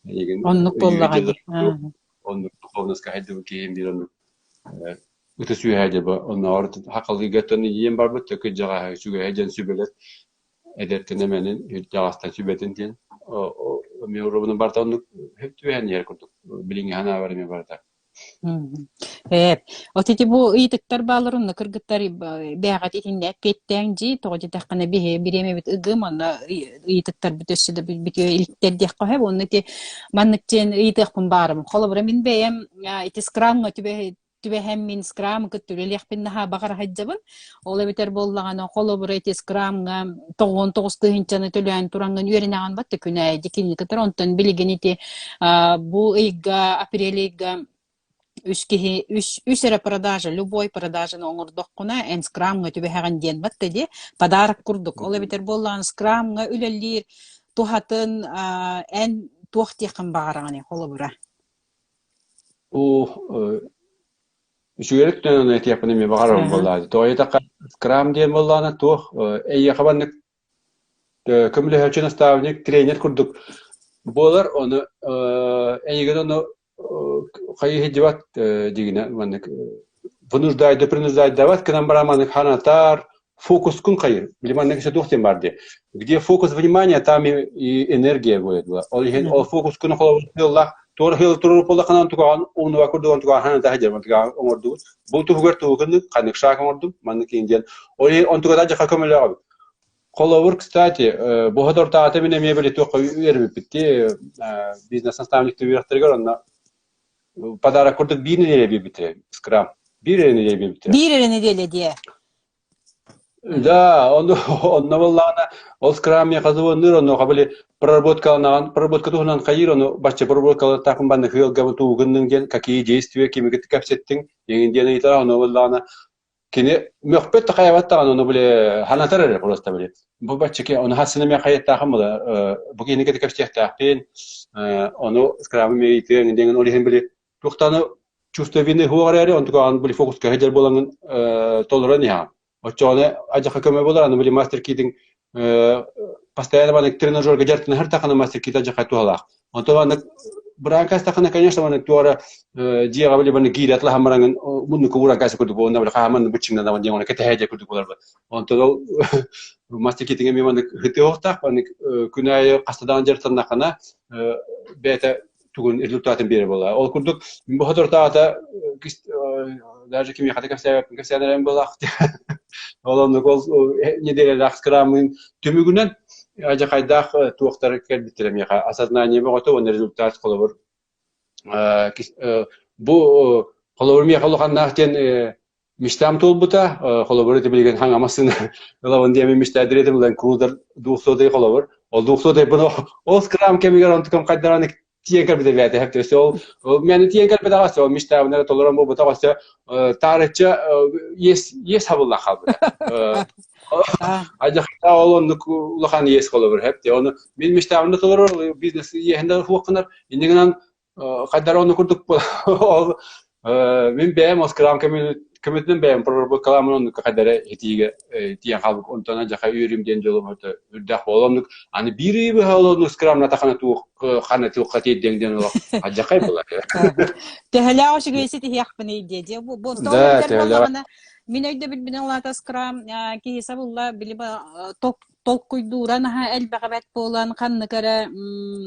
эйигин Оннук буоллаҕа дии. Оннук духовноска сайдыбыт киһи биир оннук ытыс үөһэ дии оннооҕор хахалыыгаттан ийэм барбыт да кыдьаҕаһа үчүгэйэ диэн сүбэлэр эдэртэн эмэнин үрдэҕэстэн сүбэтин диэн эмиэ уруобуна барыта оннук түбэһэн иһэр курдук билиҥҥи санаабар эмиэ барыта. Ээ, от ити бу ыйытыктар баалар онно кыргыттар бээҕэт итиннэ эппиэттээҥ дии, тоҕо диэтэххинэ биһи бириэмэбит ыгым, онно ыйытыктарбыт өссө да бүтүө иликтэр диэххэ сөп. Онно ити маннык диэн ыйытыахпын баарым. Холобура мин бэйэм ити скрамҥа түбэһэммин скрамы кытта үлэлиэхпин наһаа баҕара сылдьабын. Ол эбэтэр буоллаҕына, холобура ити скрамҥа 99 тыһыынчаны төлөөн тураҥҥын үөрэнэҕин батта күн аайы кинини кытары. Онтон билигин ити бу ыйга, апрель ыйга үс киһи үс, үс эрэ продажа, любой продажаны оҥордоххуна эн скрамҥа түбэһэҕин диэн батта дии подарок курдук. Ол эбэтэр буоллаҕына скрамҥа үлэлиир туһатын эн туох диэххин баҕараҕыный холобура? Уу, үчүгэйдик түнэн этиэхпин эмиэ баҕарарым буоллаҕа. Тоҕо диэтэххэ, скрам диэн буоллаҕына туох эйиэхэ маннык көмөлөһөөччү наставник, тренер курдук буолар. Ону эйигин ону хайыы сылдьыбат дигинэ маннык вынуждайды, принуждайдабат гынан баран маннык ханатар, фокускун хайыр. Били маннык еще туох диэн бар дии. Где фокус внимания, там и энергия будет. Ол иһин ол фокускун холобур туора хыл турар буоллаххына тугаан умнуба курдуган тугаан ханан таһа дьэр тугаан оҥордубут. Бу туһугар тугу ханнык шаг оҥордум, маннык иин диэн. Ол иһин онтугата дьаха көмөлөөҕүбүт. Холобур, кстати, бу хотортаата мин эмиэ били туохха үөрбүппүт бизнес-наставник үөрэхтэригэр онно подарок курдук биир нэдиэлэ биэрбиттэрэ скрам. Биир эрэ нэдиэлэ биэрбиттэрэ. Биир эрэ нэдиэлэ диэ. Да, онно онно буоллаҕына ол скрам миэхэ звонныыр, онуоха били проработкаланаҕын, проработка туһунан хайыыр, ону бачча проработкалатаахпын баннык ыалгабын тугу гынныҥ диэн, какие действия кими кытта кэпсэттиҥ эҥин диэн ыйытар, ону буоллаҕына кини мөхпөт да хайабат даҕаны, ону били санатар эрэ просто били. Бу баччаки ону хассына миэхэ хайыттаахым була, бу киһини кытта кэпсиэхтээхпин, ону скрамы миэ ыйытыаҥ диэн ол иһин били туохтааны чувство вины суох эрээри, онтукаҕын били фокуска сылдьар буолаҥҥын толорон иһэҕин. Оччоҕуна адьаха көмө буолар, аны били мастер-китиҥ постоянно маннык тренажерга дьарыктанар тахана мастер-кит адьаха туһалаах. Онтон маннык быраанкас тахана, конечно, маннык туора дьиэҕэ били маннык гиирэ атлаһан бараҥын муннуку буранкас курдук буолна били хааман быччыҥнанабын диэн кэтэһэ дьэ курдук буолар. Онтон ол мастер-китиҥ эмиэ маннык хытыахтаах маннык күн аайы хаста даҕаны дьарыктаннаххына бэйэтэ тугун результатын биэрэр буолла. Ол курдук бу соторутааҕыта даже кимиэхэ да кэпсээбэппин кэпсээн эрэн буолаах. Ол оннук ол неделялаах скрамын түмүгүнэн Адьахайдаах туохтар кэлбиттэрэ миэхэ осознание бөҕөтө уонна результат холобур бу холобур миэхэ улаханнаах диэн мечтам туолбута холобур ити билигин хаҥа массыына ылабын диэмин мечтаадыр этим Land Cruiser двухсотый холобур ол двухсотыйбын ол скрам кэмигэр онтукам хайдаран тиийэн кэлбитэ бэйэтэ хэптэ ол мэни тиийэн кэлбэтэҕэ өссө ол мечтабын эрэ толорон буолбатах өссө таарычча иэс иэс хабыллан хаалбыта Адьахта ол оннук улахан иэс холобур хэптэ ону мин мечтабын да толорор бизнес иэһин да хуохханар инньэ гынан хайдара ону курдук ол мин бэйэм оскыраам көмөтүнэн бэйэм проработкаламын оннукка хайдара итиигэ тиийэн хаалбыт онтон адьаха үөрүм диэн дьолум үрдээх буола оннук аны биир ый быһа ол оннук скрамната хана туох хана туохха тиэрдиэҥ диэн олох адьахай буолар Төһөлөөх үчүгэй ситиһиэхпиний диэ дьэ бу бу Да, төһөлөөх мин өйдөбүлбүнэн улаата скрам киһи сабылла били толкуйдуура наһаа элбэх эбэт буолан, ханнык эрэ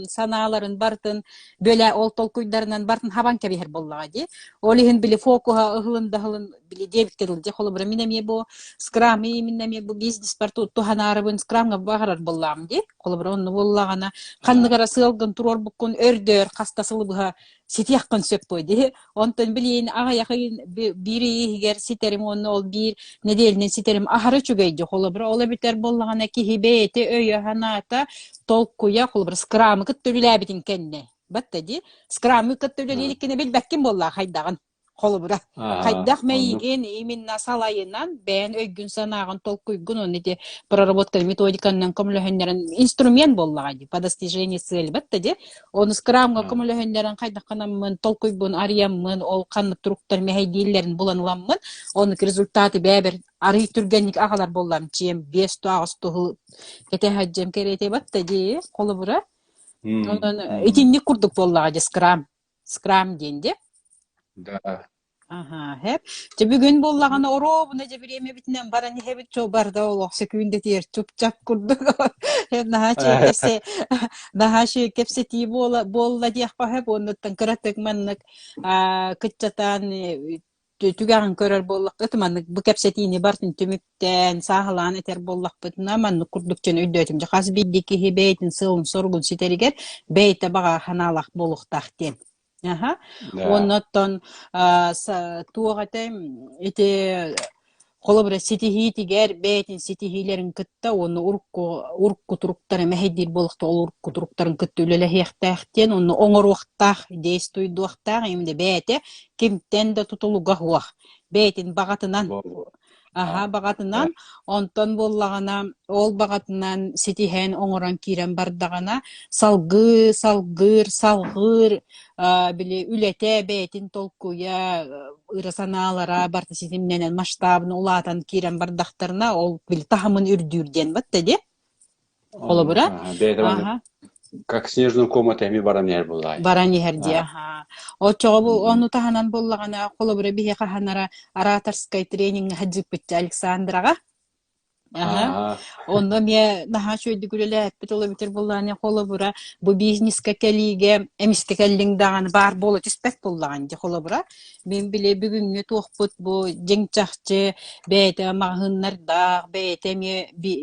санааларын барытын бөлө ол толкуйдарынан барытын хабан кэбиһэр буоллаҕа дии. Ол иһин били фокуһа ыһылын да ыһылын били диэбиккэ дылы дии. Холобура мин эмиэ бу скрам мин эмиэ бу бизнеспар туһанаарыбын скрамҥа баҕарар буоллаҕым дии. Холобура онно буоллаҕына ханнык эрэ сыалгын туруорбуккун өрдөөр хаста сылы быһа ситиэххин сөп буо дии. Онтон билиин аҕыйах ыйын биир ый иһигэр ситэрим уонна ол биир нэдиэлэнэн ситэрим аһара үчүгэй дии. Холобура, ол эбэтэр буоллаҕына киһи бэйэтэ өйө-санаата, толкуйа, холобура, скрамы кытта үлэлээбитин кэннэ. Батта дии. Скрамы кытта үлэлиир иккини билбэккин буоллаа хайдаҕын. Холобура, хайдах мэйигин именно салайынан бэйэн өйгүн-санааҕын толкуйгун уонна ити проработка методиканнан көмөлөһөннөрөн инструмент буоллаҕа дии по достижению цели батта дии Ону скрамҥа көмөлөһөннөрөн хайдахханаммын, толкуйбун арыйаммын, ол ханнык туруктар мэһэйдииллэрин булан ыламмын, оннук результаты бэйэбэр арый түргэнник аҕалар буоллам чиэм биэс тоҕус туһу кэтэһэддьэм кэриэтэ батта дии холобура. Онон итинник курдук буоллаҕа дии скрам. Скрам диэн дии. Да. Аһаа, һэп. Дьэ бүгүн буоллаҕына оруобуна дьэ бириэмэбитинэн баран иһэбит чо барда олох сөкүүндэтигэр чуп-чап курдук наһаа үчүгэй кэпсэ наһаа үчүгэй кэпсэтии буола буолла диэххэ сөп уоннуттан кыратык маннык аа кыччатаан түгэҕин көрөр буоллахха маннык бу кэпсэтиини барытын түмүктээн сааһылаан этэр буоллахпытына маннык курдук дьон өйдөөтүм дьэ хас биирдии киһи бэйэтин сыалын-соругун ситэригэр бэйэтэ баҕа санаалаах буолуохтаах диэн Аха. Да. Уонна оттон аа, туох этэй ити холобура ситиһиитигэр бэйэтин ситиһиилэрин кытта уонна урукку урукку туруктара мэһэйдиир буолуохта ол урукку туруктарын кытта үлэлэһиэхтээх диэн уонна оҥоруохтаах, действуйдуохтаах именно бэйэтэ кимтэн да тутулуга суох бэйэтин баҕатынан Аһа, баҕатынан, онтон буоллаҕына, ол баҕатынан ситиһэн оҥорон киирэн бардаҕына, салгыы, салгыыр, салҕыыр, били үлэтэ, бэйэтин толкуйа, ыра санаалара барыта ситимнэнэн масштабын улаатан киирэн бардахтарына, ол били таһымын үрдүүр диэн батта дии. Холобура, Бэйэтэ аха. как снежный ком эми баран иһэр буоллаҕай. Баран иһэр дии, аха. Оччоҕо бу ону таһынан буоллаҕына, холобура биһиэхэ хаһан ораторскай трениҥҥэ сылдьыппытча Александраҕа. Аха. Онно эмиэ наһаа үчүгэйдик үлэлээппит ол эбэтэр буоллаҕына холобура бу бизнеска кэлиигэ эмискэ кэллиҥ даҕаны баар буола түспэт буоллаҕын дии холобура. Мин били бүгүҥҥү туохпут бу дьиҥ-чахчы бэйэтэ маҕаһыыннардаах, бэйэтэ эмиэ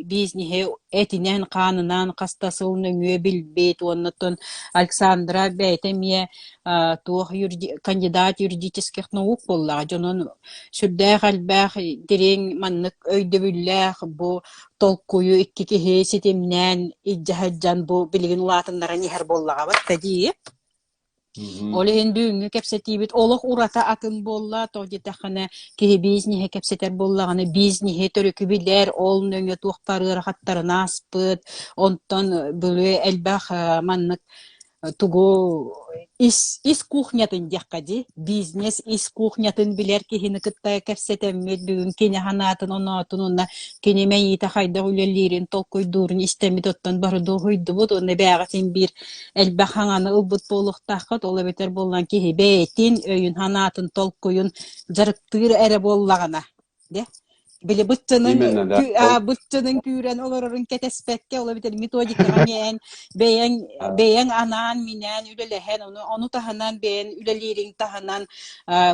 бизнеһи этинэн-хаанынан хас да сыл нөҥүө билбит уонна оттон Александра бэйэтэ эмиэ туох кандидат юридических наук буоллаҕа дьонун сүрдээх элбэх дириҥ маннык өйдөбүллээх бу толкуйу икки киһи ситимнээн илдьэ сылдьан бу билигин улаатыннаран иһэр буоллаҕа батта дии. Ол иһин бүгүҥҥү кэпсэтиибит олох урата атын буолла, тоҕо диэтэххинэ киһи бизнеһи кэпсэтэр буоллаҕына бизнеһи төрүкү билэр, ол нөҥүө туох баар ыарахаттарын ааспыт, онтон били элбэх маннык тугу ис ис кухнятын диэххэ дии, бизнес ис кухнятын билэр киһини кытта кэпсэтэммит бүгүн кини санаатын оноотун уонна кини мэйиитэ хайдах үлэлиирин толкуйдуурун истэммит оттон бары дуоһуйдубут уонна бээҕэ син биир элбэх хаҥаны ылбыт буолуохтааххыт, ол эбэтэр буоллаан киһи бэйэтин өйүн-санаатын, толкуйун дьарыктыыр эрэ буоллаҕына, дьэ. Били быччынын Именно, да. Ол быччынын күүрэн олорорун кэтэспэккэ, ол эбэтэр методикаҕа эмиэ эн бэйэҥ бэйэҥ анаан-минээн үлэлэһэн, ону ону таһынан бэйэн үлэлиириҥ таһынан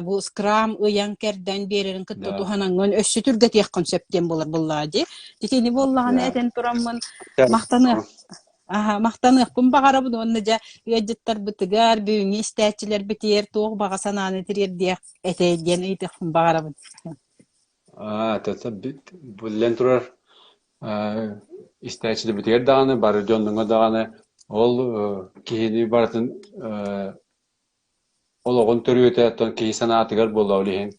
бу скрам ыйан-кэрдэн биэрэрин кытта да, туһанаҥҥын өссө түргэтиэххин сөп диэн буолар буоллаҕа дии. Итини буоллаҕына да. этэн тураммын махтаныах Аһа, махтаныахпын баҕарабын уонна дьэ ыалдьыттарбытыгар, бүгүҥҥү истээччилэрбитигэр туох баҕа санааны тириэрдиэх этэй диэн ыйытыахпын баҕарабын. Аа, биллэн турар, истээччилэрбитигэр даҕаны, бары дьонноҥо даҕаны ол киһини барытын олоҕун төрүөтэ оттон киһи санаатыгар буолла ол иһин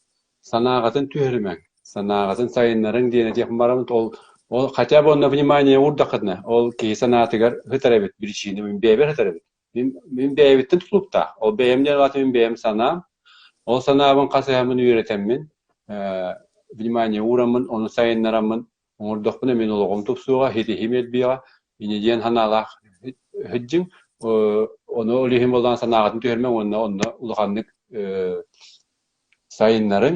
санааҕытын түһэримэҥ, санааҕытын сайыннарыҥ диэн этиэхпин барабын ол ол хотя бы онно внимание уурдаххытына ол киһи санаатыгар сытар эбит причина мин бэйэбэр сытар эбит мин мин бэйэбиттэн тутулуктаах ол бэйэм диэн аата мин бэйэм санаам ол санаабын хасыһаммын үөрэтэммин внимание уураммын ону сайыннараммын Оҥордохпуна мин олоҕум тупсуоҕа, ситиһиим элбиэҕэ, инньэ диэн санаалаах сылдьыҥ. Ону ол иһин буоллаҕына санааҕытын түһэрмэҥ уонна онно улаханнык сайыннарыҥ.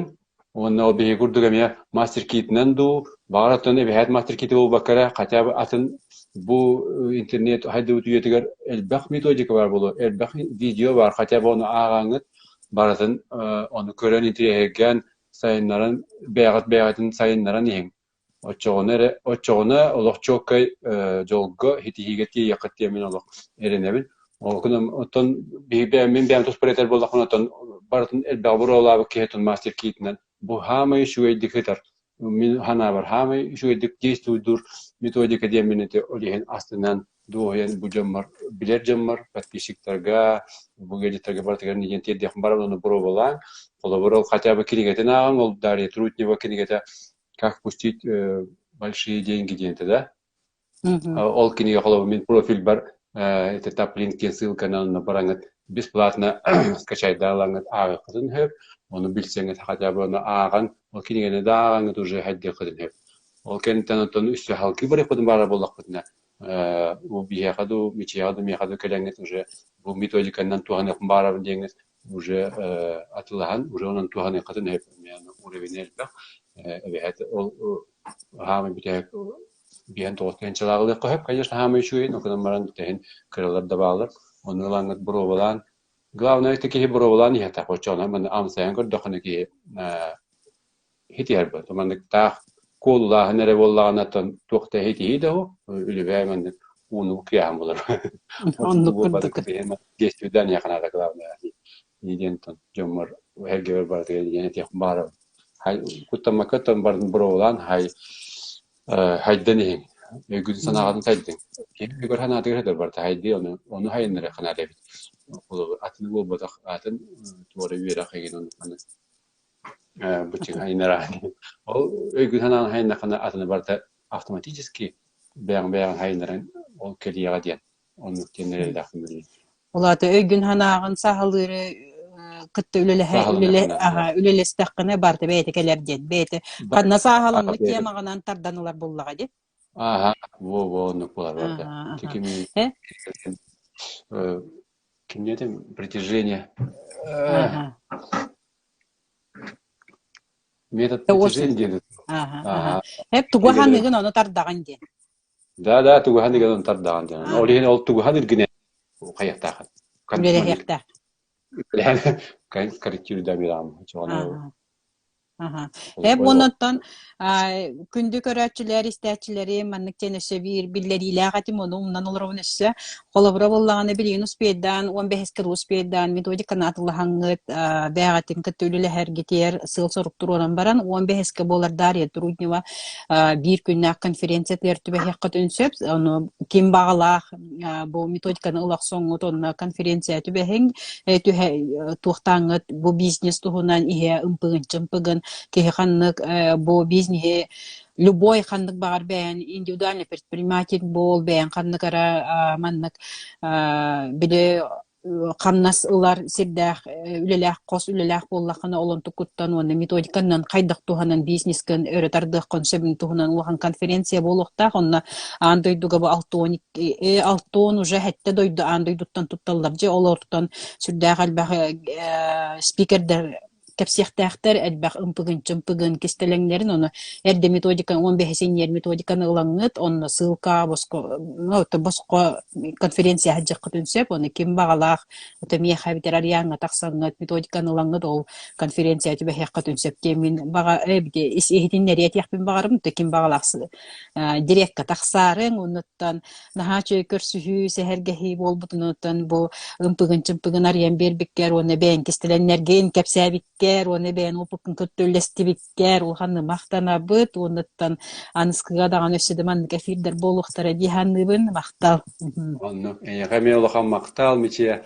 Уонна ол биһиги курдук эмиэ мастер-китинэн дуу, баҕар оттон эбэһээт мастер-кити буолбакка эрэ, хотя бы атын бу интернет хайдыбыт үйэтигэр элбэх методика баар буолуо, элбэх видео баар, хотя бы ону ааҕаҥҥыт барытын ону көрөн интириэһиргээн сайыннаран бэйэҕит бэйэҕитин сайыннаран иһиҥ. Оччоҕуна эрэ оччоҕуна олох чуолкай дьолго ситиһиигэ тиийиэххит диэн мин олох эрэнэбин. Ол гынан оттон биһиги бэйэм мин бэйэм туспар этэр буоллахпына оттон барытын элбэҕи буруолаабыт киһи оттон мастер-китинэн бу хаамай үчүгэйдик сытар мин санаабар хаамай үчүгэйдик действуйдуур методика диэммин ити ол иһин астынан дуоһуйан бу дьоммор билэр дьоммор подписчиктарга бу ыалдьыттарга барытыгар диэн тиэрдиэхпин барабын ону боруобалааҥ холобур ол хотя бы кинигэтин ааҕыҥ ол Дарья Трутнева кинигэтэ как пустить большие деньги диэн этэ да ол кинигэ холобур мин профильбар это таплинк диэн ссылканан онно бараҥыт бесплатно скачайдаалаҥыт ааҕыаххытын сөп ону билсэҥҥит хотя бы ону ааҕан ол кинигэни да ааҕаҥыт уже хайдыаххытын сөп ол кэнниттэн оттон үссө халкыы барыахпытын баара буоллахпытына бу биһиэхэ дуу, Мичийэҕэ дуу, миэхэ дуу кэлэҥҥит уже бу методиканнан туһаныахпын баҕарабын диэҥҥит уже атыылаһан, уже онон туһаныаххытын сөп. Уровень элбэх. Эбэһээт ол хаамай бүтэһик биһэн тоҕус тыһыынчалаах ылыахха сөп, конечно, хаамай үчүгэйин, ол гынан баран бүтэһин кыралар да бааллар. Ону ылаҥҥыт боруобалаан, главное ити киһи боруобалаан иһэтэх, оччоҕуна манна амсайан көрдөххүнэ киһи Итиһэрбэт. Маннык таах куолулааһын эрэ буоллаҕына оттон туох да иһитиһии да уһу, үлүбээй маннык ууну кыйааһын булар. Оннук курдук. Действуйда эйиэхэ наада главное дии диэн оттон дьоммор эргэбэр барытыгар диэн этиэхпин баҕарабын. Хай куттаммакка оттон барын боруобалаан хай хайдан иһиҥ. Өйгүтүн санааҕытын сайдыҥ. Киһи өйүгэр санаатыгар сытар барыта хайдыы ону ону хайыннарыахха наада эбит. Холобур атын буолбатах атын туора үөрэх игин ону маны Быччыҥ Ол өйгүн санаан хайыннаххына атыны барыта автоматически бэйэҥ бэйэҕин хайыннаран ол кэлиэҕэ диэн оннук диэн эрэллээхпин билигин. Ол аата өйгүн санааҕын сааһылыыры кытта үлэлэһэ үлэлэ аха үлэлэстэххинэ барыта бэйэтэ кэлэр диэн. Бэйэтэ ханна сааһыламмыт темаҕынан тардан ылар буоллаҕа дии. Ааһа, во-во оннук буолар барыта. Аха, Ити аха. кими Э? Кимне этим притяжение. Аха. Метод притяжения диэн. Аха, аха. Эп тугу ханыгын ону тардаҕын диэн. Да, да, тугу ханыгын ону тардаҕын диэн. Ол иһин ол тугу ханыргын хайахтаахын. Үлэлэһиэхтээх. Корректирую да биэрэҕим. Аха. Эп оннуттан күндү көрөөччүлэр, истээччилэри маннык диэн өссө биир биллэриилээх этим, ону умнан олоробун өссө. Холобура буоллаҕына билигин успейдаан, 15 кыл успейдаан методиканы атылаһаҥҥыт, бэйэҕитин кытта үлэлэһэргитигэр сыал-сорук туруоран баран, 15-кэ буолар Дарья Труднева биир күннээх конференциятыгар түбэһиэххитин сөп. Ону ким баҕалаах бу методиканы ыла охсоҥҥут, онно конференция түбэһиҥ, түһэ туохтааҥҥыт бу бизнес туһунан иһэ ымпыгын-чымпыгын киһи ханнык бу бизнеһи любой ханнык баҕар бэйэн индивидуальный предприниматель буол бэйэн ханнык эрэ маннык били хамнас ылар сирдээх үлэлээх хос үлэлээх буоллаххына ол онтуккуттан уонна методиканан хайдах туһанан бизнескын өрө тардыаххын сөбүн туһунан улахан конференция буолуохтаах онно аан дойдуга бу 60 уже сэттэ дойду аан дойдуттан тутталлар дьэ олортон сүрдээх элбэх спикердэр. кэпсиэхтээхтэр элбэх ымпыгын-чымпыгын кистэлэҥнэрин ону эрдэ методика 15 синньиэр методиканы ылаҥҥыт онно ссылка босхо ну босхо конференция сылдьыаххытын сөп ону ким баҕалаах ото миэхэ эбэтэр Ариаҥҥа тахсаҥҥыт методиканы ылаҥҥыт ол конференция түбэһиэххитин сөп диэн мин баҕа иһитиннэриэ этиэхпин баҕарабын то ким баҕалаах дирекка тахсаарыҥ оннуттан наһаа үчүгэй көрсүһүү, сэһэргэһии буолбутунуттан бу ымпыгын-чымпыгын арыйан биэрбиккэр уонна бэйэҥ кистэлэҥнэргин кэпсээбиккэр уонна бэйэҥ опыккын кытта үллэстибиккэр улаханнык махтанабыт уоннуттан аныскыга даҕаны өссө да маннык эфирдэр буолуохтара дии саныыбын. Махтал. Оннук. Эйиэхэ эмиэ улахан махтал, Мичийэ.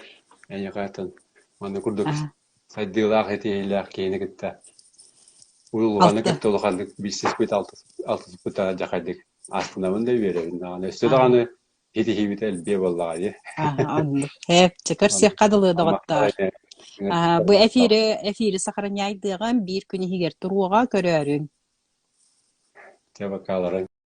Эйиэхэ атын манна курдук сайдыылаах, этиилээх киһини кытта уйулҕаны кытта улаханнык билсиспит, алтыспыт дьахайдык астынабын да үөрэбин даҕаны. Өссө даҕаны итиһиибит элбиэ буоллаҕа дии. Оннук. Һээп, чэ көрсүөххэ дылы доҕоттоор. Бу эфири эфири сохраняйдыаҕым биир күн иһигэр туруоҕа көрөөрүҥ. Чэ, бакааларыҥ.